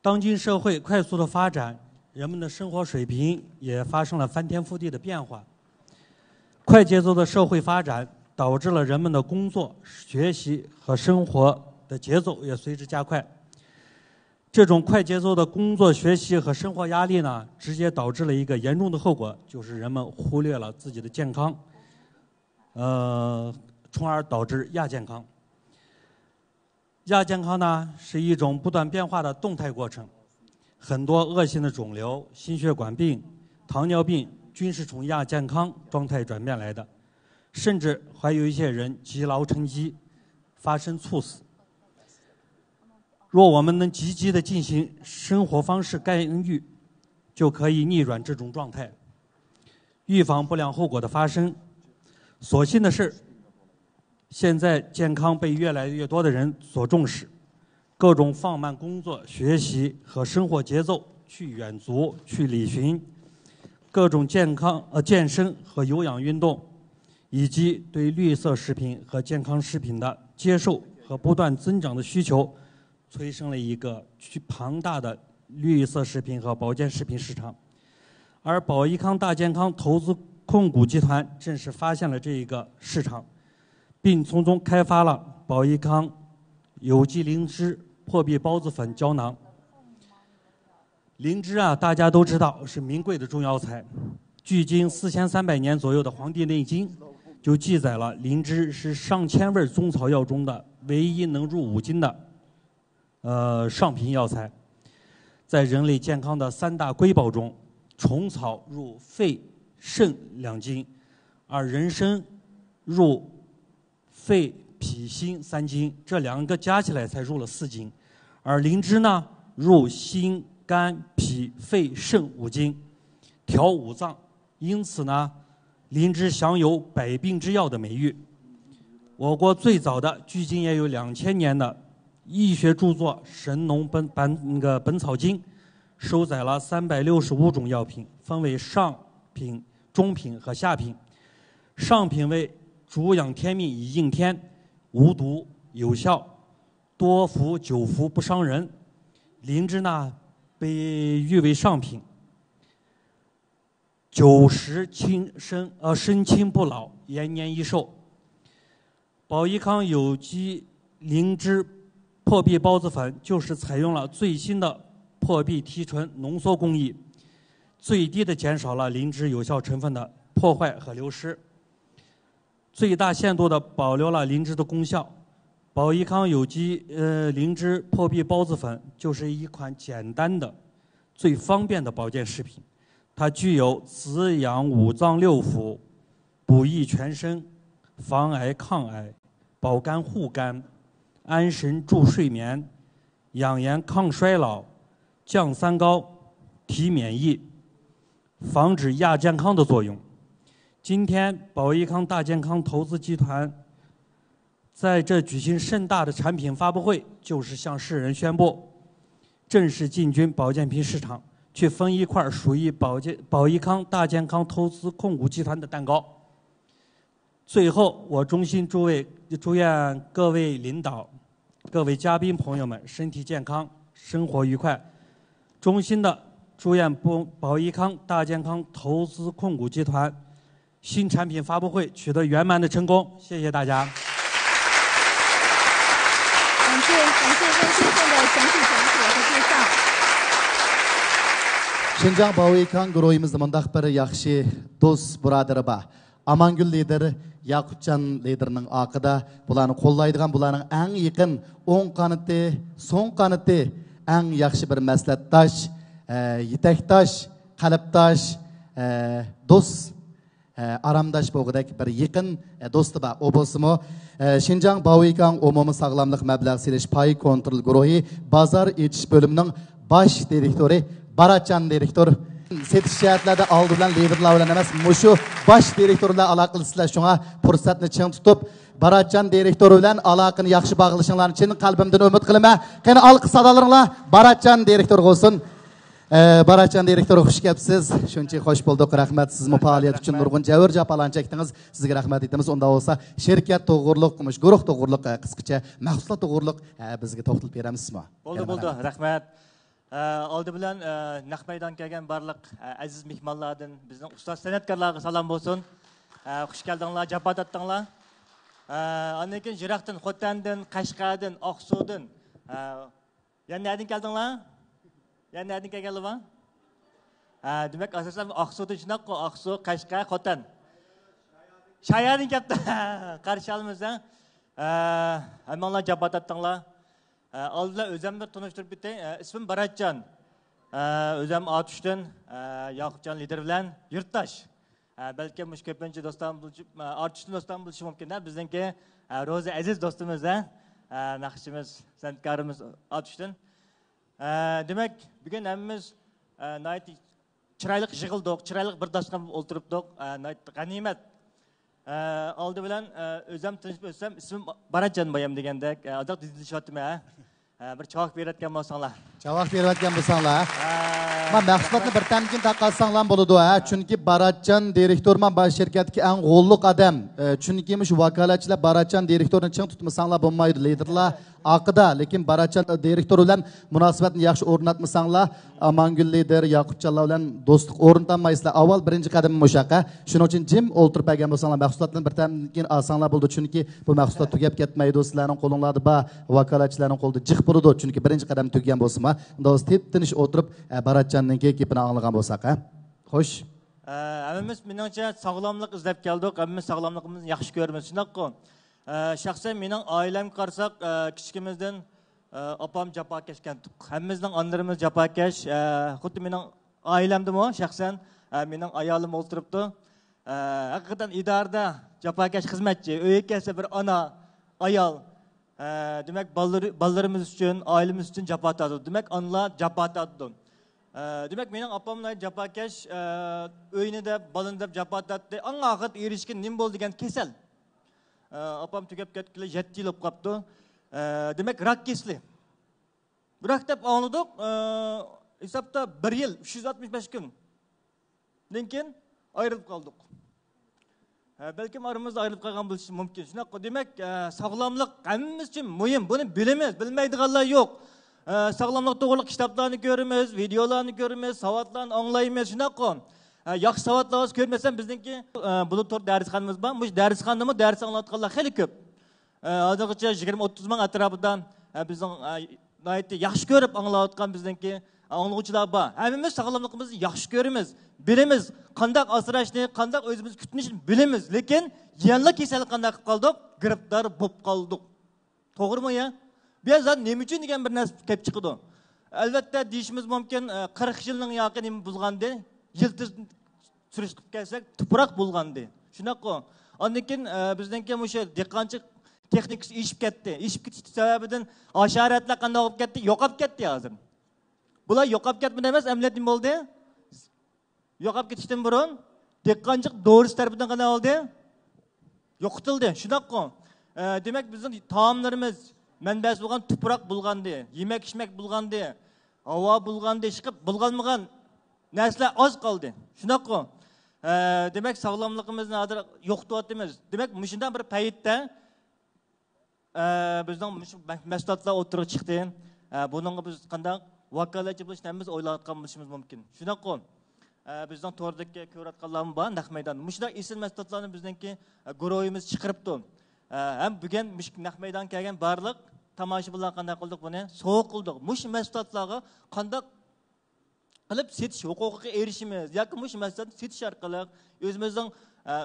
当今社会快速的发展，人们的生活水平也发生了翻天覆地的变化。快节奏的社会发展导致了人们的工作、学习和生活的节奏也随之加快。这种快节奏的工作、学习和生活压力呢，直接导致了一个严重的后果，就是人们忽略了自己的健康，呃，从而导致亚健康。亚健康呢，是一种不断变化的动态过程，很多恶性的肿瘤、心血管病、糖尿病均是从亚健康状态转变来的，甚至还有一些人积劳成疾，发生猝死。 若我们能积极的进行生活方式干预，就可以逆转这种状态，预防不良后果的发生。所幸的是，现在健康被越来越多的人所重视，各种放慢工作、学习和生活节奏，去远足、去旅行，各种健康呃健身和有氧运动，以及对绿色食品和健康食品的接受和不断增长的需求， 催生了一个巨庞大的绿色食品和保健食品市场。而宝益康大健康投资控股集团正是发现了这一个市场，并从中开发了宝益康有机灵芝破壁孢子粉胶囊。灵芝啊，大家都知道是名贵的中药材，距今四千三百年左右的《黄帝内经》就记载了灵芝是上千味中草药中的唯一能入五经的 呃，上品药材。在人类健康的三大瑰宝中，虫草入肺、肾两经，而人参入肺、脾、心三经，这两个加起来才入了四经。而灵芝呢，入心、肝、脾、肺、肾五经，调五脏。因此呢，灵芝享有百病之药的美誉。我国最早的，距今也有两千年的医学著作《神农本本那个本草经》，收载了三百六十五种药品，分为上品、中品和下品。上品为：主养天命以应天，无毒有效，多服久服不伤人。灵芝呢，被誉为上品。 久食轻身呃身轻不老，延年益寿。宝益康有机灵芝破壁孢子粉就是采用了最新的破壁提纯浓缩工艺，最低的减少了灵芝有效成分的破坏和流失，最大限度的保留了灵芝的功效。宝益康有机呃灵芝破壁孢子粉就是一款简单的、最方便的保健食品。 它具有滋养五脏六腑、补益全身、防癌抗癌、保肝护肝、安神助睡眠、养颜抗衰老、降三高、提免疫、防止亚健康的作用。今天，宝益康大健康投资集团 在这举行盛大的产品发布会，就是向世人宣布，正式进军保健品市场，去分一块属于保健宝益康大健康投资控股集团的蛋糕。最后，我衷心祝愿各位领导、各位嘉宾朋友们身体健康，生活愉快。衷心的祝愿宝宝益康大健康投资控股集团新产品发布会取得圆满的成功，谢谢大家。感谢感谢温先生的详细讲解和介绍。 شىنجاڭ باۋۇيكاڭ گۇرۇھىمىزدا مۇنداق بىر ياخشى دوست بۇرادىرى بار. ئامانگۈل لىدىر، ياقۇپجان لىدىرنىڭ ئارقىدا بۇلارنى قوللايدىغان، بۇلارنىڭ ئەڭ يېقىن ئوڭ قانىتى، سوڭ قانىتى، ئەڭ ياخشى بىر مەسلىھەتداش، ئە، يېتەكداش، قەلبداش، ئە، دوست، ئە، ئارامداش بولغۇدەك بىر يېقىن، ئە، دوستى بار. ئۇ بولسىمۇ، ئە، شىنجاڭ باۋۇيكاڭ ئومۇمىي ساغلاملىق مەبلەغ سېلىش پاي كونترول گۇرۇھى بازار ئېچىش بۆلۈمىنىڭ باش دىرېكتورى باراتجان دىرېكتور. سېتىش جەھەتلەردە ئالدى بىلەن لىدىرلار بىلەن ئەمەس، مۇشۇ باش دىرېكتور بىلەن ئالاقىلىشىسىلەر. شۇڭا پۇرسەتنى چىڭ تۇتۇپ، باراتجان دىرېكتور بىلەن ئالاقىنى ياخشى باغلىشىڭلارنى چىن قەلبىمدىن ئۈمىد قىلىمەن. قېنى، ئالقىش سادالىرىڭلار باراتجان دىرېكتورغا بولسۇن. ئە، باراتجان دىرېكتور، خۇش كەپسىز. شۇنچە خۇش بولدۇق. رەھمەت. سىزمۇ پائالىيەت ئۈچۈن نۇرغۇن جەۋھەر جاپالارنى چەكتىڭىز. سىزگە رەھمەت ئېيتىمىز. ئۇنداق بولسا، شىركەت توغرۇلۇق، مۇشۇ گۇرۇھ توغرۇلۇق، ئە، قىسقىچە مەھسۇلات توغرۇلۇق، ئە، بىزگە توختىلىپ بېرەمسىزمۇ؟ بولدى، بولدى. رەھمەت. ئە، ئالدى بىلەن، ئە، نەق مەيدانغا كەلگەن بارلىق، ئە، ئەزىز مېھمانلاردىن، بىزنىڭ ئۇستاز سەنئەتكارلارغا سالام بولسۇن. ئە، خۇش كەلدىڭلار، جاپا تارتتىڭلار. ئە، ئاندىن كېيىن يىراقتىن، خوتەندىن، قەشقەردىن، ئاقسۇدىن، ئە، يەنە نەدىن كەلدىڭلار؟ يەنە نەدىن كەلگەنلەر بار؟ ھە، دېمەك، ئاساسەن ئاقسۇدىن شۇنداققۇ، ئاقسۇ، قەشقەر، خوتەن. شايادىن كەپتۇ. قارشى ئالىمىز، ھە. ئە، ھەممىڭلار جاپا تارتتىڭلار. ئە، ئالدى بىلەن ئۆزۈمنى تونۇشتۇرۇپ ئۆتەي. ئە، ئىسمىم باراتجان. ئە، ئۆزۈم ئاتۇشتىن، ئە، ياقۇپجان لىدىر بىلەن يۇرتداش. ئە، بەلكىم مۇشۇ كۆپىنچە دوستلار بىلىشى، ئە، ئاتۇشتىن دوستلار بىلىشى مۇمكىن، ھە، بىزنىڭكى، ئە، روزى ئەزىز دوستىمىز، ھە، ئە، ناخشىچىمىز، سەنئەتكارىمىز ئاتۇشتىن. ئە، دېمەك، بۈگۈن ھەممىمىز، ئە، ناھايىتى چىرايلىق يىغىلدۇق، چىرايلىق بىر داستىخاندا ئولتۇرۇپتۇق. ئە، ناھايىتى غەنىيمەت. ئە، ئالدى بىلەن، ئە، ئۆزۈم تونۇشتۇرۇپ ئۆتسەم، ئىسمىم باراتجان بايام دېگەندەك، ئە، ئازراق دىدلىشىۋاتىمەن، ھە. ھە، بىر چاۋاك بېرىۋەتكەن بولساڭلار. چاۋاك بېرىۋەتكەن بولساڭلار. ھە. ما مەھسۇلاتنى بىر تەمدىن كېيىن تارقاتساڭلار بولىدۇ، ھە. چۈنكى باراتجان دىرېكتور ما باش شىركەتتىكى ئەڭ غوللۇق ئادەم. ئە، چۈنكى مۇشۇ ۋاكالەتچىلەر باراتجان دىرېكتورنى چىڭ تۇتمىساڭلار بولمايدۇ. لىدىرلار ئارقىدا، لېكىن باراتجان دىرېكتور بىلەن مۇناسىۋەتنى ياخشى ئورناتمىساڭلار، ئامانگۈل لىدىر، ياقۇپجانلار بىلەن دوستلۇق ئورنىتالمايسىلەر. ئاۋۋال بىرىنچى قەدىمى مۇشۇ ھەق، ھە. شۇنىڭ ئۈچۈن جىم ئولتۇرۇپ بەرگەن بولساڭلار، مەھسۇلاتنى بىر تەمدىن كېيىن ئالساڭلار بولىدۇ. چۈنكى بۇ مەھسۇلات تۈگەپ كەتمەيدۇ. سىلەرنىڭ قولۇڭلاردا بار، ۋاكالەتچىلەرنىڭ قولىدا جىق بولىدۇ. چۈنكى بىرىنچى قەدەم تۈگىگەن بولسىمۇ، ئۇنداق بولسا تىپ تىنچ ئولتۇرۇپ، ئە، باراتجاننىڭكى گېپىنى ئاڭلىغان بولساق، ھە؟ خوش. ئە، ھەممىمىز، مېنىڭچە، ساغلاملىق ئىزدەپ كەلدۇق. ھەممىمىز ساغلاملىقىمىزنى ياخشى كۆرىمىز، شۇنداققۇ؟ ئە، شەخسەن مېنىڭ ئائىلەمگە قارىساق، ئە، كىچىكىمىزدىن، ئە، ئاپام جاپاكەشكەنتۇق. ھەممىمىزنىڭ ئانىلىرىمىز جاپاكەش. ئە، خۇددى مېنىڭ ئائىلەمدىمۇ شەخسەن، ئە، مېنىڭ ئايالىم ئولتۇرۇپتۇ. ئە، ھەقىقەتەن ئىدارىدە جاپاكەش خىزمەتچى، ئۆيگە كەلسە بىر ئانا، ئايال. ئە، دېمەك، بالىلىرى، بالىلىرىمىز ئۈچۈن، ئائىلىمىز ئۈچۈن جاپا تارتىدۇ. دېمەك، ئانىلار جاپا تارتىدۇ. ئە، دېمەك، مېنىڭ ئاپام ناھايىتى جاپاكەش، ئە، ئۆينى دەپ، بالىنى دەپ جاپا تارتتى. ئەڭ ئاخىرىدا ئېرىشكەن نېمە بولدى دېگەن كېسەل. ئە، ئاپام تۈگەپ كەتكىلى يەتتە يىل بولۇپ قاپتۇ. ئە، دېمەك، راك كېسىلى. راك دەپ ئاڭلىدۇق. ئە، ھېسابتا بىر يىل، ئۈچ يۈز ئاتمىش بەش كۈن. دىن كېيىن ئايرىلىپ قالدۇق. ھە، بەلكىم ئارىمىزدا ئايرىلىپ قالغان بولۇشى مۇمكىن. شۇنداققۇ؟ دېمەك، ئە، ساغلاملىق ھەممىمىز ئۈچۈن مۇھىم. بۇنى بىلىمىز، بىلمەيدىغانلار يوق. ئە، ساغلاملىق توغرۇلۇق كىتابلارنى كۆرىمىز، ۋىدېئولارنى كۆرىمىز، ساۋاتلارنى ئاڭلايمىز. شۇنداققۇ؟ ئە، ياخشى ساۋاتلار ھازىر كۆرمەسەم، بىزنىڭكى، ئە، بۇلۇتور دەرسخانىمىز بار. مۇشۇ دەرسخانىدىمۇ دەرس ئاڭلاۋاتقانلار خېلى كۆپ. ئە، ھازىرغىچە يىگىرمە ئوتتۇز مىڭ ئەتراپىدا، ئە، بىزنىڭ، ئە، ناھايىتى ياخشى كۆرۈپ ئاڭلاۋاتقان بىزنىڭكى ئاڭلىغۇچىلار بار. ھەممىمىز ساغلاملىقىمىزنى ياخشى كۆرىمىز، بىلىمىز، قانداق ئاسراشنى، قانداق ئۆزىمىزنى كۈتۈنۈشنى بىلىمىز. لېكىن يەنىلا كېسەلگە قانداق قىلىپ قالدۇق؟ گىرىپتار بولۇپ قالدۇق. توغرىمۇ يا؟ بۇ يەردە زادى نېمە ئۈچۈن دېگەن بىر نەرسە كېلىپ چىقىدۇ. ئەلۋەتتە، دېيىشىمىز مۇمكىن، ئە، قىرىق يىلنىڭ ياقى نېمە بۇزغانىدى؟ يىلتىز سۈرۈشتە قىلىپ كەلسەك، تۇپراق بۇلغاندى. شۇنداققۇ؟ ئاندىن كېيىن، ئە، بىزنىڭكى مۇشۇ دېھقانچىلىق تېخنىكىسى ئېشىپ كەتتى. ئېشىپ كېتىش سەۋەبىدىن ھاشاراتلار قانداق بولۇپ كەتتى؟ يوقاپ كەتتى ھازىر. بۇلار يوقاپ كەتمىدى ئەمەس، ئەمەلىيەتتە نېمە بولدى؟ يوقاپ كېتىشتىن بۇرۇن دېھقانچىلىق دورىسى تەرىپىدىن قانداق بولدى؟ يوقىتىلدى. شۇنداققۇ؟ ئە، دېمەك، بىزنىڭ تائاملىرىمىز مەنبەسى بولغان تۇپراق بۇلغاندى، يېمەك-ئىچمەك بۇلغاندى، ھاۋا بۇلغاندى، ئىشقىلىپ بۇلغانمىغان نەرسىلەر ئاز قالدى. شۇنداققۇ؟ ئە، دېمەك، ساغلاملىقىمىزنى ھازىر يوقىتىۋاتىمىز. دېمەك، مۇشۇنداق بىر پەيتتە، ئە، بىزنىڭ مۇشۇ مە-، مەھسۇلاتلار ئوتتۇرىغا چىقتى. ئە، بۇنىڭغا بىز قانداق ۋاكالەتچى بولۇشنى ھەممىمىز ئويلاۋاتقان بولۇشىمىز مۇمكىن. شۇنداققۇ؟ ئە، بىزنىڭ توردىكى كۆرۈۋاتقانلارمۇ بار، نەق مەيداندا. مۇشۇنداق ئېسىل مەھسۇلاتلارنى بىزنىڭكى، ئە، گۇرۇھىمىز چىقىرىپتۇ. ئە، ھەم بۈگۈن مۇشۇ نەق مەيدانغا كەلگەن بارلىق تاماشىبىنلار قانداق قىلدۇق بۇنى؟ سوۋغا قىلدۇق. مۇشۇ مەھسۇلاتلارغا قانداق قىلىپ سېتىش ھوقۇقىغا ئېرىشىمىز ياكى مۇشۇ مەھسۇلاتنى سېتىش ئارقىلىق ئۆزىمىزنىڭ، ئە،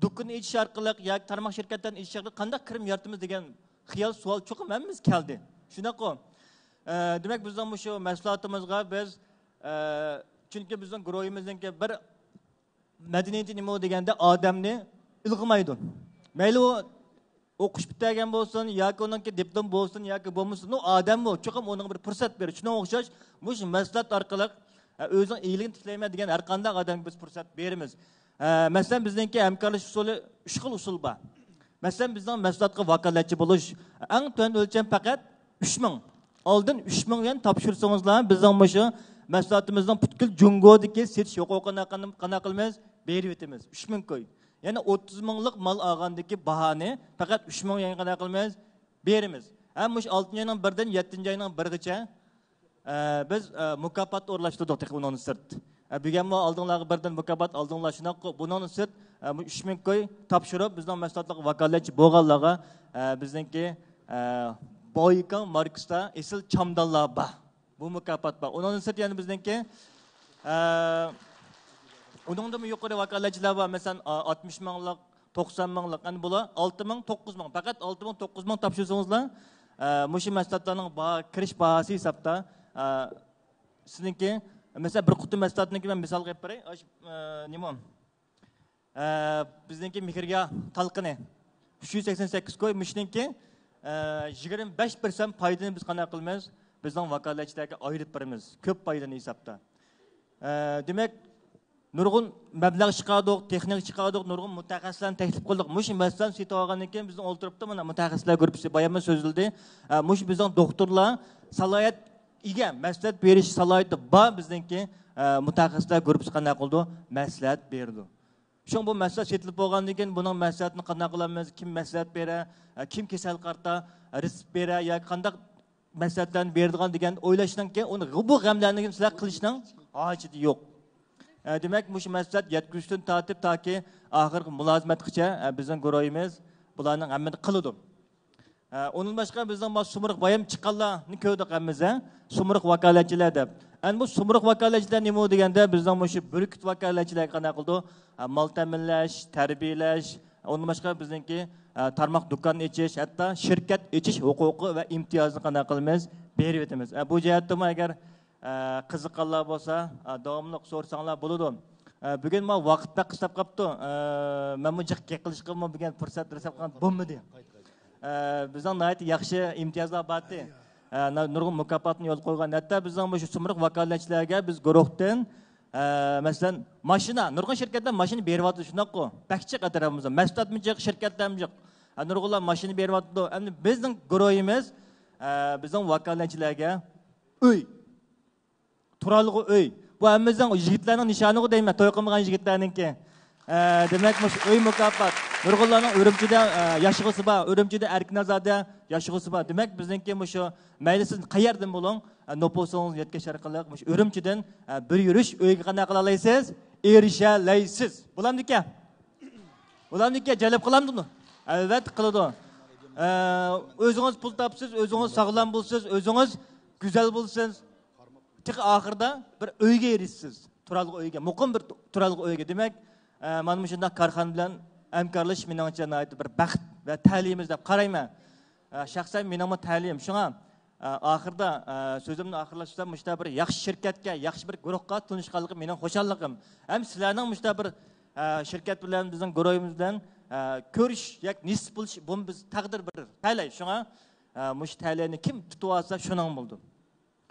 دۇكىنى ئېچىش ئارقىلىق ياكى تارماق شىركەتلەرنى ئېچىش ئارقىلىق قانداق كىرىم يارىتىمىز دېگەن خىيال، سوئال چوقۇم ھەممىمىزگە كەلدى. شۇنداققۇ؟ ئە، دېمەك، بىزنىڭ مۇشۇ مەھسۇلاتىمىزغا بىز، ئە، چۈنكى بىزنىڭ گۇرۇھىمىزنىڭكى بىر مەدەنىيىتى نېمە دېگەندە ئادەمنى ئىلغىمايدۇ. مەيلى ئۇ ئوقۇش پۈتتۈرگەن بولسۇن ياكى ئۇنىڭكى دىپلوم بولسۇن ياكى بولمىسۇن، ئۇ ئادەم بۇ. چوقۇم ئۇنىڭغا بىر پۇرسەت بېرىش. شۇنىڭغا ئوخشاش مۇشۇ مەھسۇلات ئارقىلىق، ئە، ئۆزىنىڭ ئىگىلىكىنى تىكلەيمەن دېگەن ھەر قانداق ئادەمگە بىز پۇرسەت بېرىمىز. ئە، مەسىلەن، بىزنىڭكى ھەمكارلىشىش ئۇسۇلى، ئۈچ خىل ئۇسۇل بار. مەسىلەن، بىزنىڭ مەھسۇلاتقا ۋاكالەتچى بولۇش ئەڭ تۆۋەن ئۆلچەم پەقەت ئۈچ مىڭ. ئالدىن ئۈچ مىڭ يۈەن تاپشۇرسىڭىزلا، بىزنىڭ مۇشۇ مەھسۇلاتىمىزنىڭ پۈتكۈل جۇڭگودىكى سېتىش ھوقۇقىنى قانداق قىلىمىز؟ بېرىۋېتىمىز. ئۈچ مىڭ كوي. يەنى ئوتتۇز مىڭلىق مال ئالغاندىكى باھانى پەقەت ئۈچ مىڭ يۈەنگە قانداق قىلىمىز؟ بېرىمىز. ھەم مۇشۇ ئالتىنچى ئاينىڭ بىرىدىن يەتتىنچى ئاينىڭ بىرىگىچە، ئە، بىز، ئە، مۇكاپات ئورۇنلاشتۇردۇق تېخى ئۇنىڭدىن سىرت. ئە، بۈگۈنمۇ ئالدىڭلارغا بىردىن مۇكاپات ئالدىڭلار شۇنداققۇ؟ بۇنىڭدىن سىرت، ئە، بۇ ئۈچ مىڭ كوي تاپشۇرۇپ، بىزنىڭ مەھسۇلاتلارغا ۋاكالەتچى بولغانلارغا، ئە، بىزنىڭكى، ئە، باۋيۈكاڭ ماركىسىدا ئېسىل چامدانلار بار. بۇ مۇكاپات بار. ئۇنىڭدىن سىرت يەنە بىزنىڭكى، ئە، ئۇنىڭدىنمۇ يۇقىرى ۋاكالەتچىلەر بار. مەسىلەن، ئا-، ئاتمىش مىڭلىق، توقسان مىڭلىق. ئەنە بۇلار ئالتە مىڭ، توققۇز مىڭ. پەقەت ئالتە مىڭ، توققۇز مىڭ تاپشۇرسىڭىزلا، ئە، مۇشۇ مەھسۇلاتلارنىڭ باھا، كىرىش باھاسى ھېسابتا، ئە، سىزنىڭكى، مەسىلەن، بىر قۇتى مەھسۇلاتنىڭكى مەن مىسالغا ئېلىپ بېرەي. ئاش-، ئە، نېمە؟ ئە، بىزنىڭكى مېھىرگاھ تالقىنى ئۈچ يۈز سەكسەن سەككىز كوي، مۇشۇنىڭكى، ئە، يىگىرمە بەش پىرسەنت پايدىنى بىز قانداق قىلىمىز؟ بىزنىڭ ۋاكالەتچىلەرگە ئايرىپ بېرىمىز. كۆپ پايدىنى ھېسابتا. ئە، دېمەك، نۇرغۇن مەبلەغ چىقاردۇق، تېخنىكا چىقاردۇق، نۇرغۇن مۇتەخەسسىسلەرنى تەكلىپ قىلدۇق. مۇشۇ مەسىلىنى سېتىۋالغاندىن كېيىن بىزنىڭ ئولتۇرۇپتۇ، مانا، مۇتەخەسسىسلەر گۇرۇپپىسى باياممۇ سۆزلىدى. ئە، مۇشۇ بىزنىڭ دوختۇرلار سالاھىيەت ئىگە، مەسلىھەت بېرىش سالاھىيىتى بار بىزنىڭكى، ئە، مۇتەخەسسىسلەر گۇرۇپپىسى قانداق قىلىدۇ؟ مەسلىھەت بېرىدۇ. شۇڭا بۇ مەسلىھەت سېتىلىپ بولغاندىن كېيىن بۇنىڭ مەسلىھەتىنى قانداق قىلىمىز؟ كىم مەسلىھەت بېرە؟ ئە، كىم كېسەلگە قارىتا رېتسېپت بېرە؟ ياكى قانداق مەسلىھەتلەرنى بېرىدىغان دېگەن ئويلاشنىڭكى، ئۇنى، بۇ غەملەرنى سىلەر قىلىشنىڭ ھاجىتى يوق. ئە، دېمەك، مۇشۇ مەسلىھەت يەتكۈزۈشتىن تارتىپ تاكى ئاخىرقى مۇلازىمەتكىچە، ئە، بىزنىڭ گۇرۇھىمىز بۇلارنىڭ ھەممىنى قىلىدۇ. ئە، ئۇنىڭدىن باشقا بىزنىڭ بۇ سۇمرۇق بايام چىققانلارنى كۆردۇق ھەممىمىز، ھە؟ سۇمرۇق ۋاكالەتچىلەر دەپ. ئەنە بۇ سۇمرۇق ۋاكالەتچىلەر نېمە دېگەندە، بىزنىڭ مۇشۇ بۈركۈت ۋاكالەتچىلەرگە قانداق قىلىدۇ؟ ئە، مال تەمىنلەش، تەربىيەلەش، ئۇنىڭدىن باشقا بىزنىڭكى، ئە، تارماق دۇكان ئېچىش، ھەتتا شىركەت ئېچىش ھوقۇقى ۋە ئىمتىيازىنى قانداق قىلىمىز؟ بېرىۋېتىمىز. ئە، بۇ جەھەتتىمۇ ئەگەر، ئە، قىزىققانلار بولسا، ئە، داۋاملىق سورىساڭلار بولىدۇ. ئە، بۈگۈن ماڭا ۋاقىت بەك قىستاپ قاپتۇ. ئە، مەنمۇ جىق گەپ قىلىشقىمۇ بۈگۈن پۇرسەت، رەسەپ قىلغان بولمىدى. ئە، بىزنىڭ ناھايىتى ياخشى ئىمتىيازلار بارتى. ئە، نا-، نۇرغۇن مۇكاپاتنى يولغا قويغان. ھەتتا بىزنىڭ مۇشۇ سۇمرۇق ۋاكالەتچىلەرگە بىز گۇرۇھتىن، ئە، مەسىلەن، ماشىنا، نۇرغۇن شىركەتلەر ماشىنا بېرىۋاتىدۇ، شۇنداققۇ؟ بەك جىق ئەتراپىمىزدا. مەھسۇلاتمۇ جىق، شىركەتلەرمۇ جىق. ئە، نۇرغۇنلار ماشىنا بېرىۋاتىدۇ. ئەمدى بىزنىڭ گۇرۇھىمىز، ئە، بىزنىڭ ۋاكالەتچىلەرگە ئۆي، تۇرالغۇ ئۆي. بۇ ھەممىمىزنىڭ، يىگىتلەرنىڭ نىشانىغۇ دەيمەن، توي قىلمىغان يىگىتلەرنىڭكى. ئە، دېمەك، مۇشۇ ئۆي مۇكاپات. نۇرغۇنلارنىڭ ئۈرۈمچىدە، ئە، ياشىغۇسى بار، ئۈرۈمچىدە ئەركىن ئازادە ياشىغۇسى بار. دېمەك، بىزنىڭكى مۇشۇ، مەيلى سىز قەيەردىن بولۇڭ، ئە، نوپۇسىڭىزنى يەتكۈزۈش ئارقىلىق مۇشۇ ئۈرۈمچىدىن، ئە، بىر يۈرۈش ئۆيگە قانداق قىلالايسىز؟ ئېرىشەلەيسىز. بولامدىكەن؟ بولامدىكەن؟ جەلپ قىلامدۇ؟ ئەلۋەتتە قىلىدۇ. ئە، ئۆزىڭىز پۇل تاپسىز، ئۆزىڭىز ساغلام بولىسىز، ئۆزىڭىز گۈزەل بولىسىز. تېخى ئاخىرىدا بىر ئۆيگە ئېرىشىسىز. تۇرالغۇ ئۆيگە، مۇقىم بىر تۇرالغۇ ئۆيگە. دېمەك، ئە، مانا مۇشۇنداق كارخانا بىلەن ھەمكارلىشىش مېنىڭچە ناھايىتى بىر بەخت ۋە تەلىيىمىز دەپ قارايمەن. ئە، شەخسەن مېنىڭمۇ تەلىيىم. شۇڭا، ئە، ئاخىرىدا، ئە، سۆزۈمنى ئاخىرلاشتۇرسام، مۇشۇنداق بىر ياخشى شىركەتكە، ياخشى بىر گۇرۇھقا تونۇشقانلىقىم مېنىڭ خۇشاللىقىم. ھەم سىلەرنىڭ مۇشۇنداق بىر، ئە، شىركەت بىلەن بىزنىڭ گۇرۇھىمىز بىلەن، ئە، كۆرۈش ياكى نېسىپ بولۇش، بۇمۇ بىز تەقدىر بىر تەلەي. شۇڭا، ئە، مۇشۇ تەلەينى كىم تۇتۇۋالسا، شۇنىڭ بولىدۇ.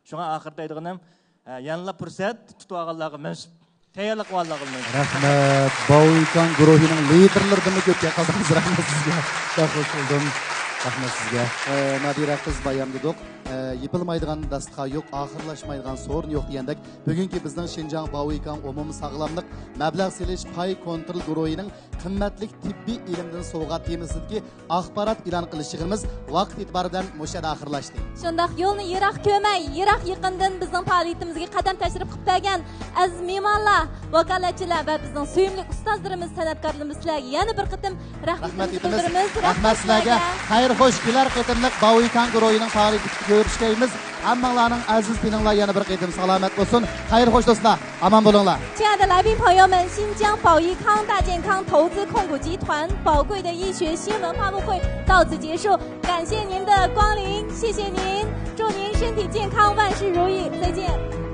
شۇڭا ئاخىرىدا دەيدىغىنىم، ئە، يەنىلا پۇرسەت تۇتۇۋالغانلارغا مەنسۇپ، تەييارلىق قىلغانلارغا مەنسۇپ. رەھمەت. باۋيۈكاڭ گۇرۇھىنىڭ لىدېرلىرىدىنمۇ كۆپ گەپ قىلدىڭىز. رەھمەت سىزگە. بەك خۇش بولدۇم. رەھمەت سىزگە. ئە، نادىرە قىز بايام دېدۇق. ئە، يېپىلمايدىغان داستىخان يوق، ئاخىرلاشمايدىغان سورۇن يوق دېگەندەك، بۈگۈنكى بىزنىڭ شىنجاڭ باۋۇيكاڭ ئومۇمىي ساغلاملىق مەبلەغ سېلىش پاي كونترول گۇرۇھىنىڭ قىممەتلىك تېببىي ئىلىمدىن سوۋغات تېمىسىدىكى ئاخبارات ئېلان قىلىش يىغىنىمىز ۋاقىت ئېتىبارى بىلەن مۇشۇ يەردە ئاخىرلاشتى. شۇنداق يولنى يىراق كۆرمەي، يىراق يېقىندىن بىزنىڭ پائالىيىتىمىزگە قەدەم تەشرىپ قىلىپ كەلگەن ئەزىز مېھمانلار، ۋاكالەتچىلەر ۋە بىزنىڭ سۆيۈملۈك ئۇستازلىرىمىز، سەنئەتكارلىرىمىز، سىلەرگە يەنە بىر قېتىم رەھمەتلىرىمىزنى بىلدۈرىمىز. رەھمەت سىلەرگە. خەير خوش، كېلەر قېتىملىق باۋۇيكاڭ گۇرۇھىنىڭ پائالىيىتىدە كۆرۈشكەيمىز. ھەممىڭلارنىڭ ئەزىز تېنىڭلار يەنە بىر قېتىم سالامەت بولسۇن. خەير خوش دوستلار، ئامان بولۇڭلار. 亲爱的来宾朋友们，新疆宝益康大健康投资控股集团宝贵的医学新闻发布会到此结束，感谢您的光临，谢谢您，祝您身体健康，万事如意，再见。